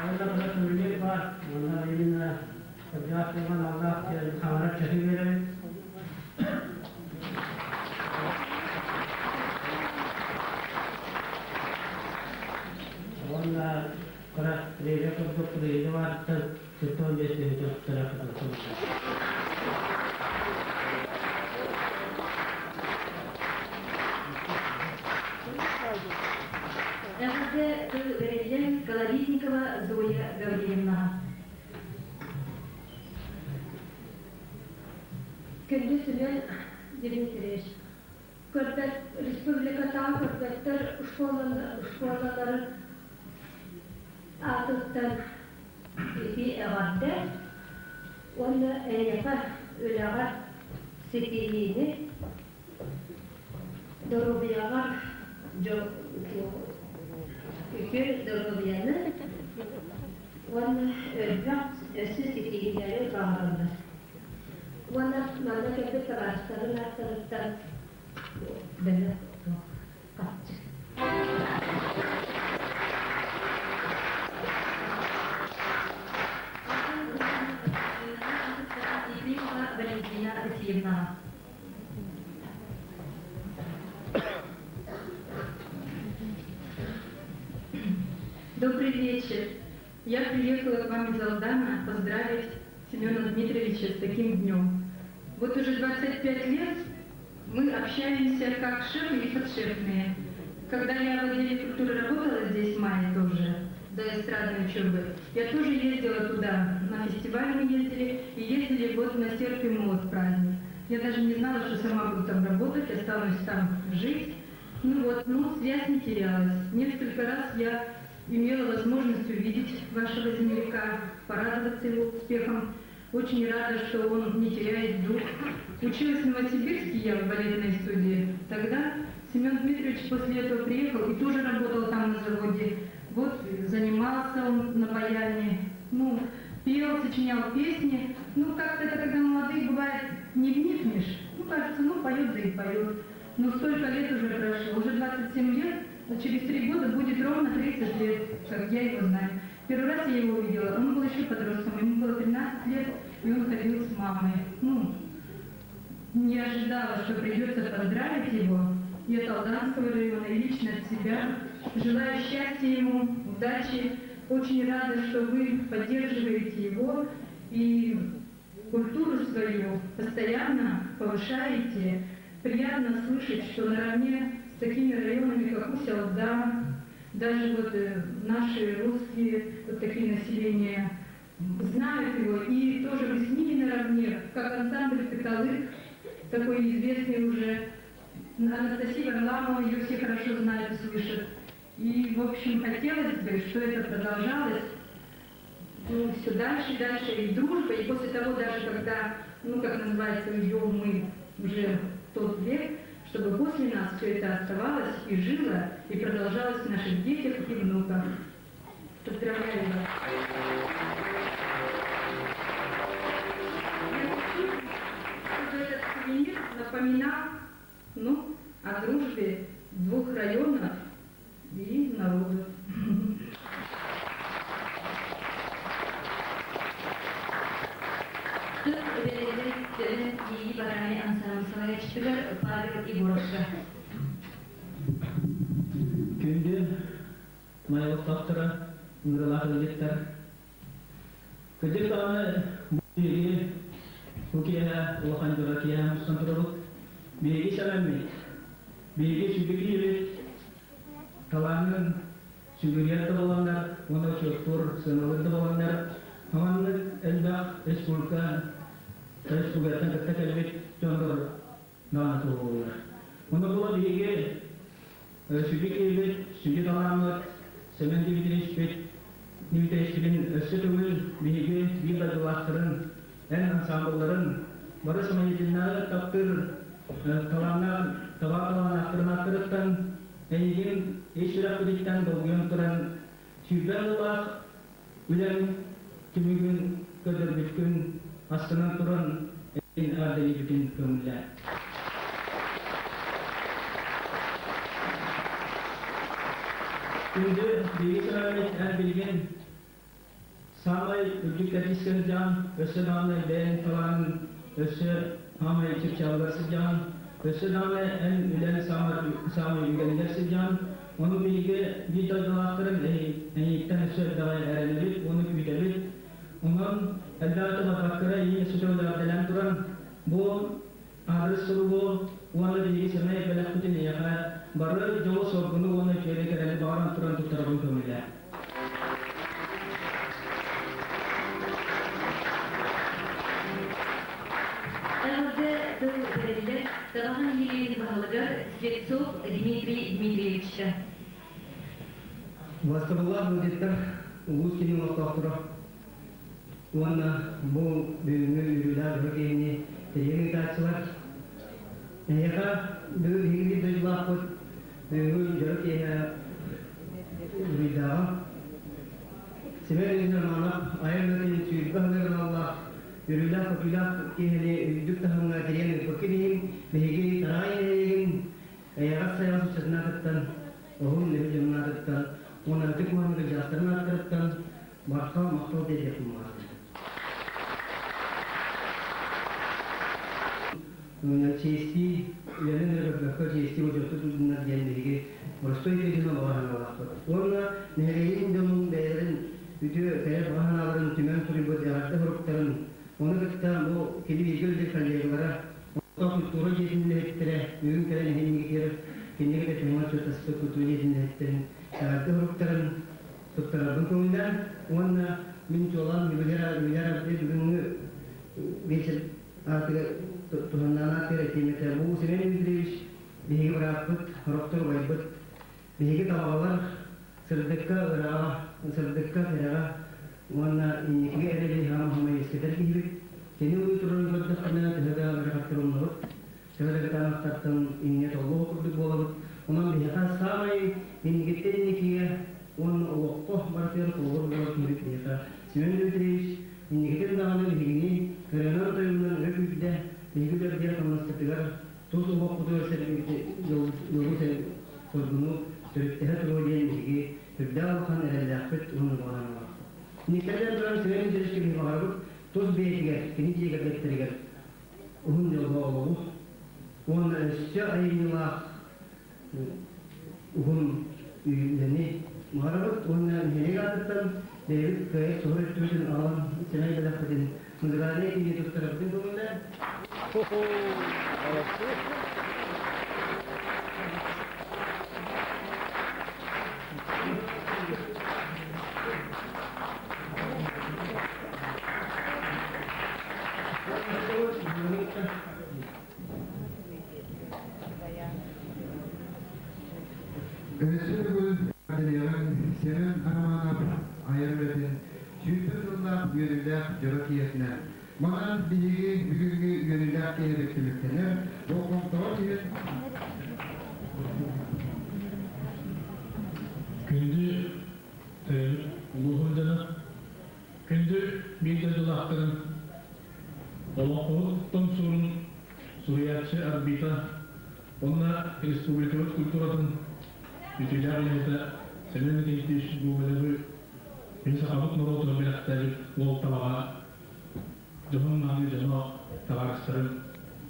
Уонна кыра сувенир баар, уонна именно кырдьаҕас дьоҥҥо аналлаах хаҥарар чаһы биэрэбит. Уонна кыра премия курдук премия баарыттан 75 тыһыынча туттарар Эҕэрдэ тыл бэриллэн Колодезникова Зоя Гаврильевнаҕа. Күндү Семен Дмитриевич, көрбөт республикатааҕы көрбөттөр школаларын аатыттан ити эҕэрдэ уонна эйиэхэ үлэҕэ ситиһиини, доруобуйаҕар үтүө доруобуйаны уонна элбэх өссө ситиһиилэри баҕараллар. Уонна манна кэлбит табаарыстарын ааттарыттан бэлэх харчы. Валентина Алексеевна. Добрый вечер. Я приехала к вам из Алдана поздравить Семена Дмитриевича с таким днем. Вот уже 25 лет Мы общаемся как шефы и подшефные. Когда я в отделе культуры работала здесь в мае тоже, до эстрадной учебы, я тоже ездила туда, на фестиваль мы ездили, и ездили вот на серп и молот праздник. Я даже не знала, что сама буду там работать, останусь там жить. Ну вот, ну, связь не терялась. Несколько раз я имела возможность увидеть вашего земляка, порадоваться его успехом. Очень рада, что он не теряет дух. Училась в Новосибирске я в балетной студии. Тогда Семен Дмитриевич после этого приехал и тоже работал там на заводе. Вот занимался он на баяне, ну, пел, сочинял песни. Ну, как-то это, когда молодые, бывает, не вникнешь. Ну, кажется, ну, поет, да и поет. Но столько лет уже прошло, уже 27 лет, а через 3 года будет ровно 30 лет, как я его знаю. Первый раз я его увидела, он был еще подростком, ему было 13 лет, и он ходил с мамой. Ну, не ожидала, что придется поздравить его, и от Алданского района, и лично от себя. Желаю счастья ему, удачи. Очень рада, что вы поддерживаете его и культуру свою постоянно повышаете. Приятно слышать, что наравне с такими районами, как Усть-Алдан, даже вот наши русские, вот такие населения, знают его, и тоже вы с ними наравне, как ансамбль «Петалык», такой известный уже, Анастасия Варламова, ее все хорошо знают и слышат. И, в общем, хотелось бы, что это продолжалось, ну, все дальше и дальше, и дружба, и после того даже, когда, ну, как называется, уйдем мы уже в тот век, чтобы после нас все это оставалось и жило, и продолжалось в наших детях и внуках. Поздравляю вас! Я хочу, чтобы этот сувенир напоминал, ну, о дружбе двух районов и народов. Павел Егоровка. Күндү майылыктаптыра ыңгыралаах ылдьыттар. Кыдьык даҕаны бу биһиги бу киэһэ улахан дьоро киэһэ мустан турабыт. Биһиги сэмэммит, биһиги сүгүрүйэбит, талаанын сүгүрүйэр да буоланнар уонна учуоттуур, сыаналыыр да буоланнар, хаманнык элбэх республика республикаттан кытта кэлбит дьоннор даҕаны туоһулууллар. Онно була биһиги сүдү киһибит, сүдү талааммыт Семен Дмитриевичпит Дмитриевичпитин өссө төгүл биһиги биир дойдулаахтарын, эн ансамблларын бары самоединнары таптыыр талааннаах таба талааннаахтарын ааттарыттан эйигин ис сүрэхпититтэн долгуйан туран сүүрбэ сыллаах үлэҥ түмүгүн көрдөрбүткүн астынан туран эйигин эҕэрдэлиибитин көҥүллээ. Күндү биһиги сэмэммит эн билигин саамай үрдүк кэрдиискэ сылдьаҕын, өссө даҕаны бэйэҥ талааныҥ өссө саамай чыпчаалыгар сылдьаҕын, өссө даҕаны эн үлэҥ саамай үгэнигэр сылдьаҕын. Ону биһиги биир дойдулаахтарын эйигиттэн өссө элбэҕи эрэнэбит уонна күүтэбит. Онон элбэҕи тыллаппаккара иин өссө төгүл туран, бу аадырыс суругу уонна биһиги сэмэй бэлэхпитин эйиэхэ бары дьолу-соргуну уонна үтүөнү кэрэни баҕаран туран туттарабын көҥүллээ. Эҕэрдэ тыл бэриллэр Табаҕа нэһилиэгин баһылыгар Слепцов Дмитрий Дмитриевичка. Бастабыллаах ыалдьыттар улуус киһи олохтоохторо уонна бу бүгүҥҥү үөрүүлээх дьоро киһини тэрийэн ыытааччылар эһиэхэ бүгүн биһиги биир дойдулаахпыт бүгүҥҥү дьоро киэһэ уруйдааҕа Семен Ильич Романов айар үлэтин 20 сылыгар аналлаах үөрүүлээх-көтүүлээх киэһэни үрдүк таһымҥа тэрийэн ыыппыккыт иһин биһиги Тараҕай нэһилиэгин эйэҕэс сайаҕас ыччатын аатыттан, уһун нөһү дьонун аатыттан уонна ытык мааны кырдьаҕастарын ааттарыттан барҕа махтал диэтэхпин баҕарабын. Чиэстии үлэнэн эрэ көрбөккө чиэстии учуоттуу сылдьыннар диэн биһиги боростуой киһи баҕа санаалаахпыт. Уонна нэһилиэгин дьонун бэйэлэрин үтүө кэрэ баҕа санааларын түмэн суруйбут эҕэрдэ суруктарын, ону кытта бу кини бииргэ үлэлиир коллегалара, Орто культура дьиэтин үлэһиттэрэ уонна мин чуолаан юбиляр юбиляр бүгүҥҥү биэчэр аатыгар туһаннаан аатыгар этиим этэ. Бу Семен Дмитриевич биһиги бырааппыт, сорохтор убайбыт, биһиги табаҕалар сырдыкка ыраҕа, сырдыкка кэрэҕэ уонна инникигэ эрэли хаама-хаама үөскэтэр киһибит. Кини уйу турарын көрдөхпүнэ, төһө да ыарахаттар умнабыт, төһө да кытаанахтартан инньэ толлуох курдук буолабыт. Онон биһиэхэ саамай инникиттэн инникигэ уонна олоххо барытыгар холобур буолар киһибит биһиэхэ Семен Дмитриевич инникитин даҕаны биһигини ырыанан-тойугунан өрө күүрдэ, биһиги үлэбитигэр хамнаспытыгар тус олохпутугар дьолу соргуну төрүттэһэ туруо диэн биһиги үрдээх улахан эрэллээхпит уонна баҕанаалаахпыт. Николай туран Семен Дмитриевичка биһиги баҕарабыт тус бэйэтигэр, кини дьиэ кэргэттэригэр уһун дьоллоох олоҕу уонна өссө айымньылаах уһун үлэни баҕарабыт уонна нэһилиэк аатыттан бэйэбит кыайар суһур өттүбүтүн аҕалан сэмэй бэлэхпитин музыкальнай кииҥҥэ туттарарбытын көҥүллээн. Өссө төгүл эҕэрдэлиэҕиҥ Семен Романов айар үлэтин 100 сыллаах үөрүүлээх дьоро киэһэтинэн. Манан биһиги бүгүҥҥү үөрүүлээх киэһэбит түмүктэнэр. Болҕомтоҕо түһэн Күндү улууһун дьоно, күндү биир дойдулаахтарын Олоҥхоһут тоҥсуурун суруйааччы Арбита уонна республикабыт культуратын үтүөлээх үлэһитэ Семен Никитич Гоголевы мин сахабыт норуотугар бэлэхтээбит уол табаҕа дьоһун мааны дьоно табаарыстарын,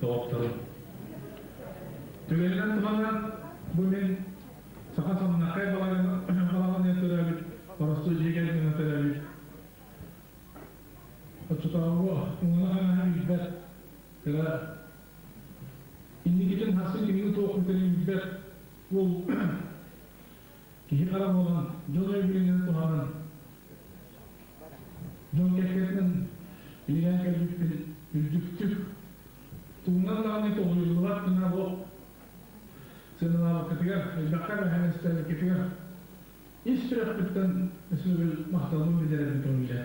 доҕотторун. Түгэнинэн туһанан бу мин саха самнахай балаҕаны төрөөбүт, боростуой дьиэ кэргэнэ төрөөбүт Оччотооҕу уҥа-хаҥаһа билбэт, кыра инникитин хассын кимини туохпун билбэт уол киһи хара буолан, дьон өйбүнэн туһанан, дьон кэккэтинэн билигэн кэлбиппин үрдүктүк тугунан даҕаны толуйуллубат гына бу сыаналаабыккытыгар, элбэххэ бэһэн Ис сүрэхпиттэн өсөбүл махталбын биллэрэрбин көҥүлэ.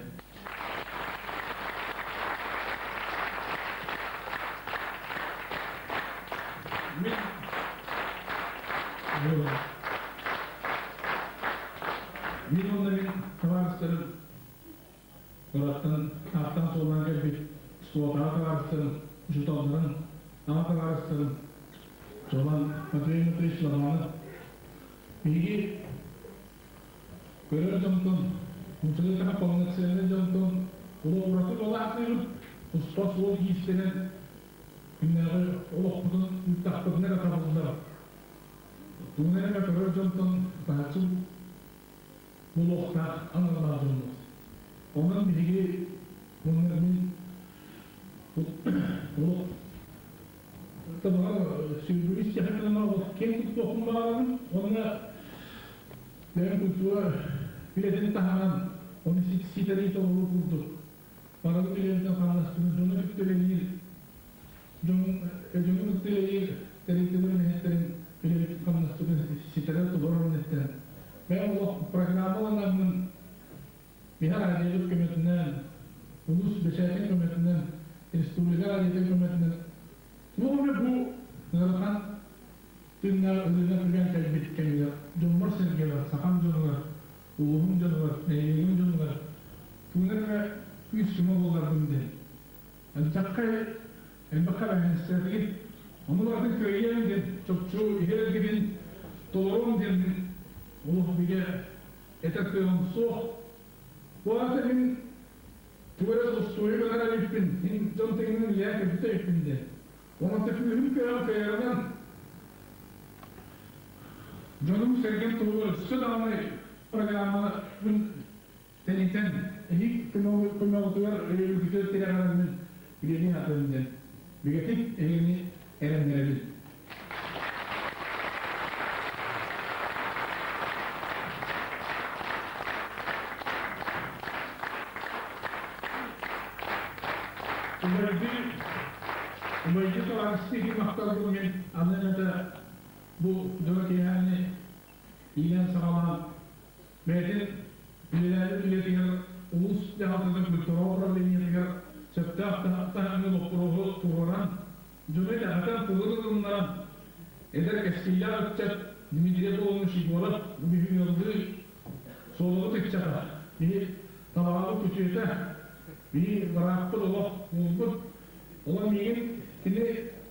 Мин Мин уонна мин табаарыстарым куораттан ааттаан суоллаан кэлбит оскуолатааҕы табаарыстарым, учууталларым, аҕа табаарыстарым Чолон Матвей Матвеевич Ломанов Биһиги көрөр дьонтон, муцелетаха полноценный дьонтон улуу ураты буолаахтыыбыт, туспа суол иистэнэн күннээҕи олохпутун ыыттахпытына эрэ табыллар. Тугунан эмэ көрөр дьонтон таһыччы буолуохтаах аналлаах дьоммут. Онон биһиги уонна мин олох Сүүрбүгү истэхпинэ киэҥ туттуохпун баҕарабын уонна бэйэм культура үлэтин таһынан ону ситэри толоруу курдук барыбыт үлэбитин хамнаспытын дьону кытта үлэлиир дьону кытта үлэлиир тэрилтэлэр үлэһиттэрин үлэбитин хамнаспытын ситэрэ толорор инниттэн бэйэм олох программаланаммын Биһи радиобыт көмөтүнэн, улуус бэчээтин көмөтүнэн, республика радиотын көмөтүнэн туох эмэ бу ыарахан тыыннаах ырыына түгэн кэлбит кэмигэр дьоммор-сэргэбэр, сахам дьонугар, улууһум дьонугар, нэһилиэгим дьонугар тугунан эмэ күүс-көмө буоларбын диэн. Элбэххэ элбэххэ бэһинсэргит, ону барытын кыайыам диэн чопчу иһэр толоруом диэн олох бигэ этэр кыаҕым суох. Бу аата мин тугу эрэ тустууйу гынар эбиппин, мин дьон тэҥинэн үлэлээн кэлбит эбиппин диэн. Онон күүһүм кыаҕым кыайарынан дьонум-сэргэм туһугар өссө даҕаны программабын тэнитэн, эһиги көмөҕүтүгэр өйөбүлгүтүгэр тирэҕирэммин үлэлии сатыам диэн бигэтик эһигини эрэннэрэбин. Убайдыы убайдыы табаарыстыы махталбын мин аны это бу дьоро киэһээни иилэн-саҕалаан бэйэтин үлэлээбит үлэтигэр улуус дьаһалтатын культура управлениетыгар сөптөөх таһымҥа боппуруоһу туруоран, дьону итэҕэтэн тылын ылыннаран, эдэр кэскиллээх ыччат Дмитрий Аполлонович Егоров бу биһиги ыаллыы суолабыт ыччата, биһи талаҕабыт күтүөтэ, биһи бырааппыт олох уолбут. Ол миигин кини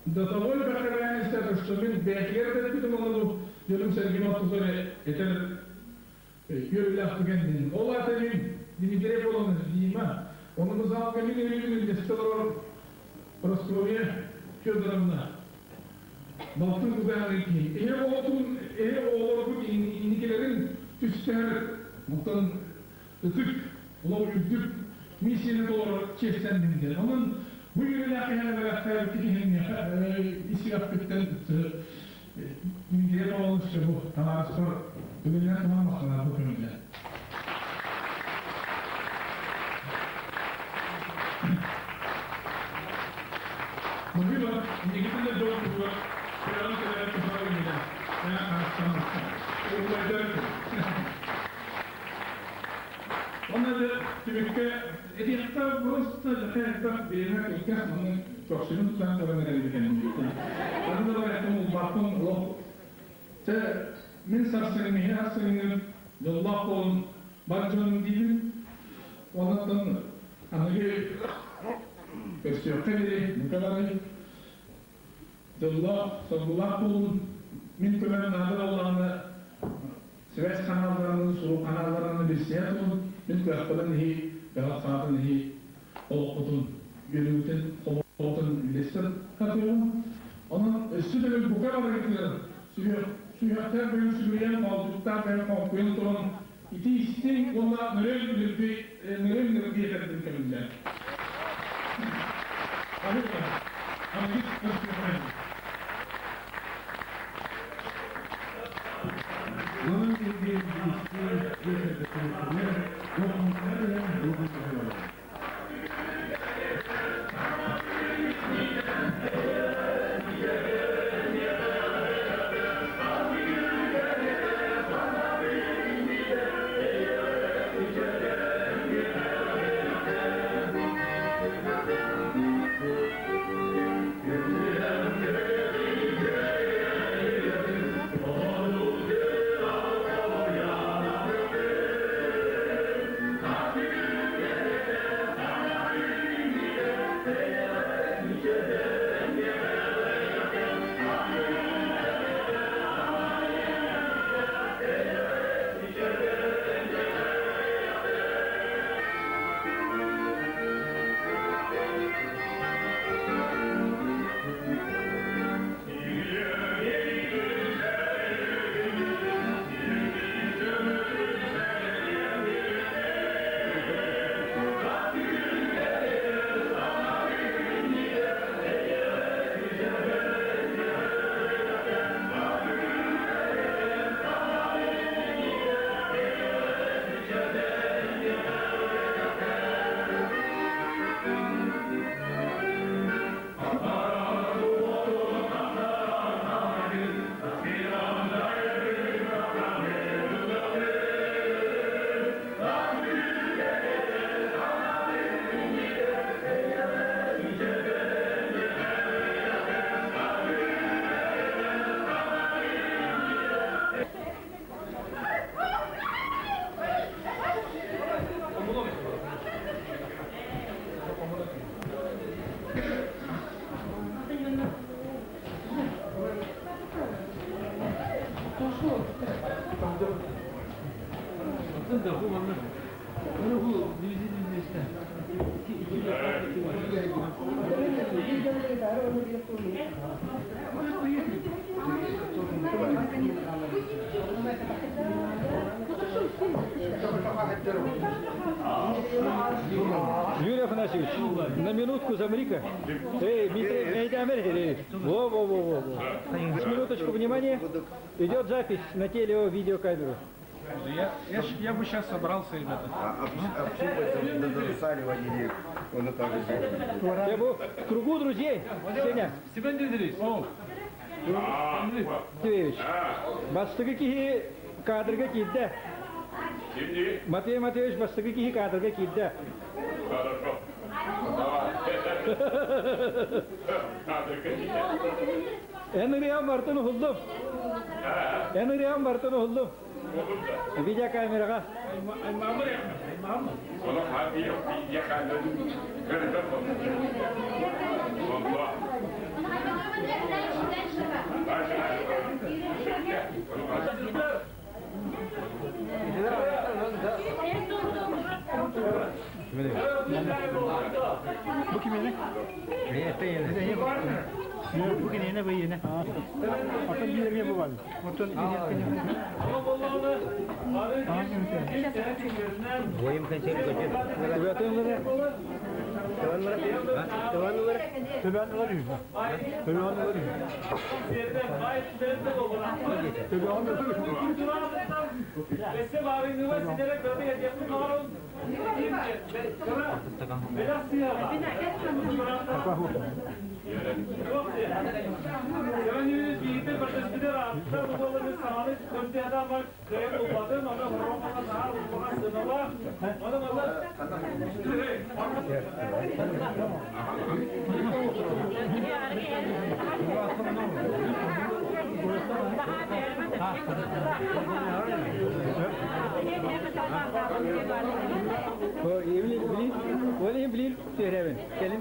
до того элбэххэ что мин бэйэтигэр да эппитим ону бу дьонум-сэргэм ортотугар этэр үөрүүлээх түгэн диэн. Ол аата мин Дмитрий Аполлонович Дима, ону бу залга мин өрүүбүн үллэстэ олорор Прасковья Федоровна балтын кугааны киһи. Эһэ оҕотун, эһэ оҕолорбут инникилэрин түстэһэр, онтон ытык, олох үрдүк миссияны толорор чиэстэнним диэн. Онон бу үөрүүлээх киһини бэлэхтээбиккит иһин миэхэ ис сүрэхпиттэн Дмитрий Павлович бу табаарыспар түгэнинэн туһан махтанарбы көҥүллэр. Быһыыба инникитин да дьон туһугар сүрэҕин кэлэрэ туһа иннинэ Онно да түмүккэ этиэххэ просто элбэх бириэмэ кылгас маннык көхсүбүн тутан көрөн эрэбит кэнниттэн. Аны да барыттым улбаппын олох Чэ, мин сарсыҥҥы иһи арсыҥҥы дьоллоох буолун бар дьонум диибин. Онон аныгы көрсүөххэ диэри бука бары дьоллоох, соргулаах буолун. Мин көмөм наада буоллаҕына связь ханаалларынан, сурук ханаалларынан билсиһэ турун. Мин кыахпынан иһи, бэҕэх саатын иһи олохпутун, үөрүүбүтүн, хомолтун үллэстэн сатыаҕым. Онон өссө төгүл бука барыгытыгар сүһүөхтээх бэйэм сүгүрүйэн, хоолдьуктаах бэйэм хоҥкуйан туран ити истиҥ уонна нөрүөн нөргүй нөрүөн нөргүй этэрбин көҥүллээн. Аныгыс көрсүөххэ. Онон биһиги истиҥ биэчэрбитин улахан улахан баһылалар. Юрий Афанасьевич, на минутку замри-ка. Эй, Дмитрий, Во-во-во-во. Минуточку внимания. Идет запись на телео-видеокамеру. Я бы сейчас собрался, ребята. Общупать, засаливать или... Оны так Я бу в кругу друзей, Сеня. Семен Дмитриевич. Дмитриевич. Бастыгы киһи кадрга киирдэ. Кимди? Матвей Матвеевич бастыгы киһи кадрга киирдэ. Хорошо. Давай. Кадрга киирдэ. Эн ырыам бартын уһулдум. Эн ырыам бартын уһулдум. Видеокамераҕа. Оны хаби видеокамера көрбөт болду. Бу кимине? Бу кинине бу ине. Отон биир бу бар. Отон Бойым концерт көтөр. Төбәтен Билир, ол билир, сөйрәбин. Келин.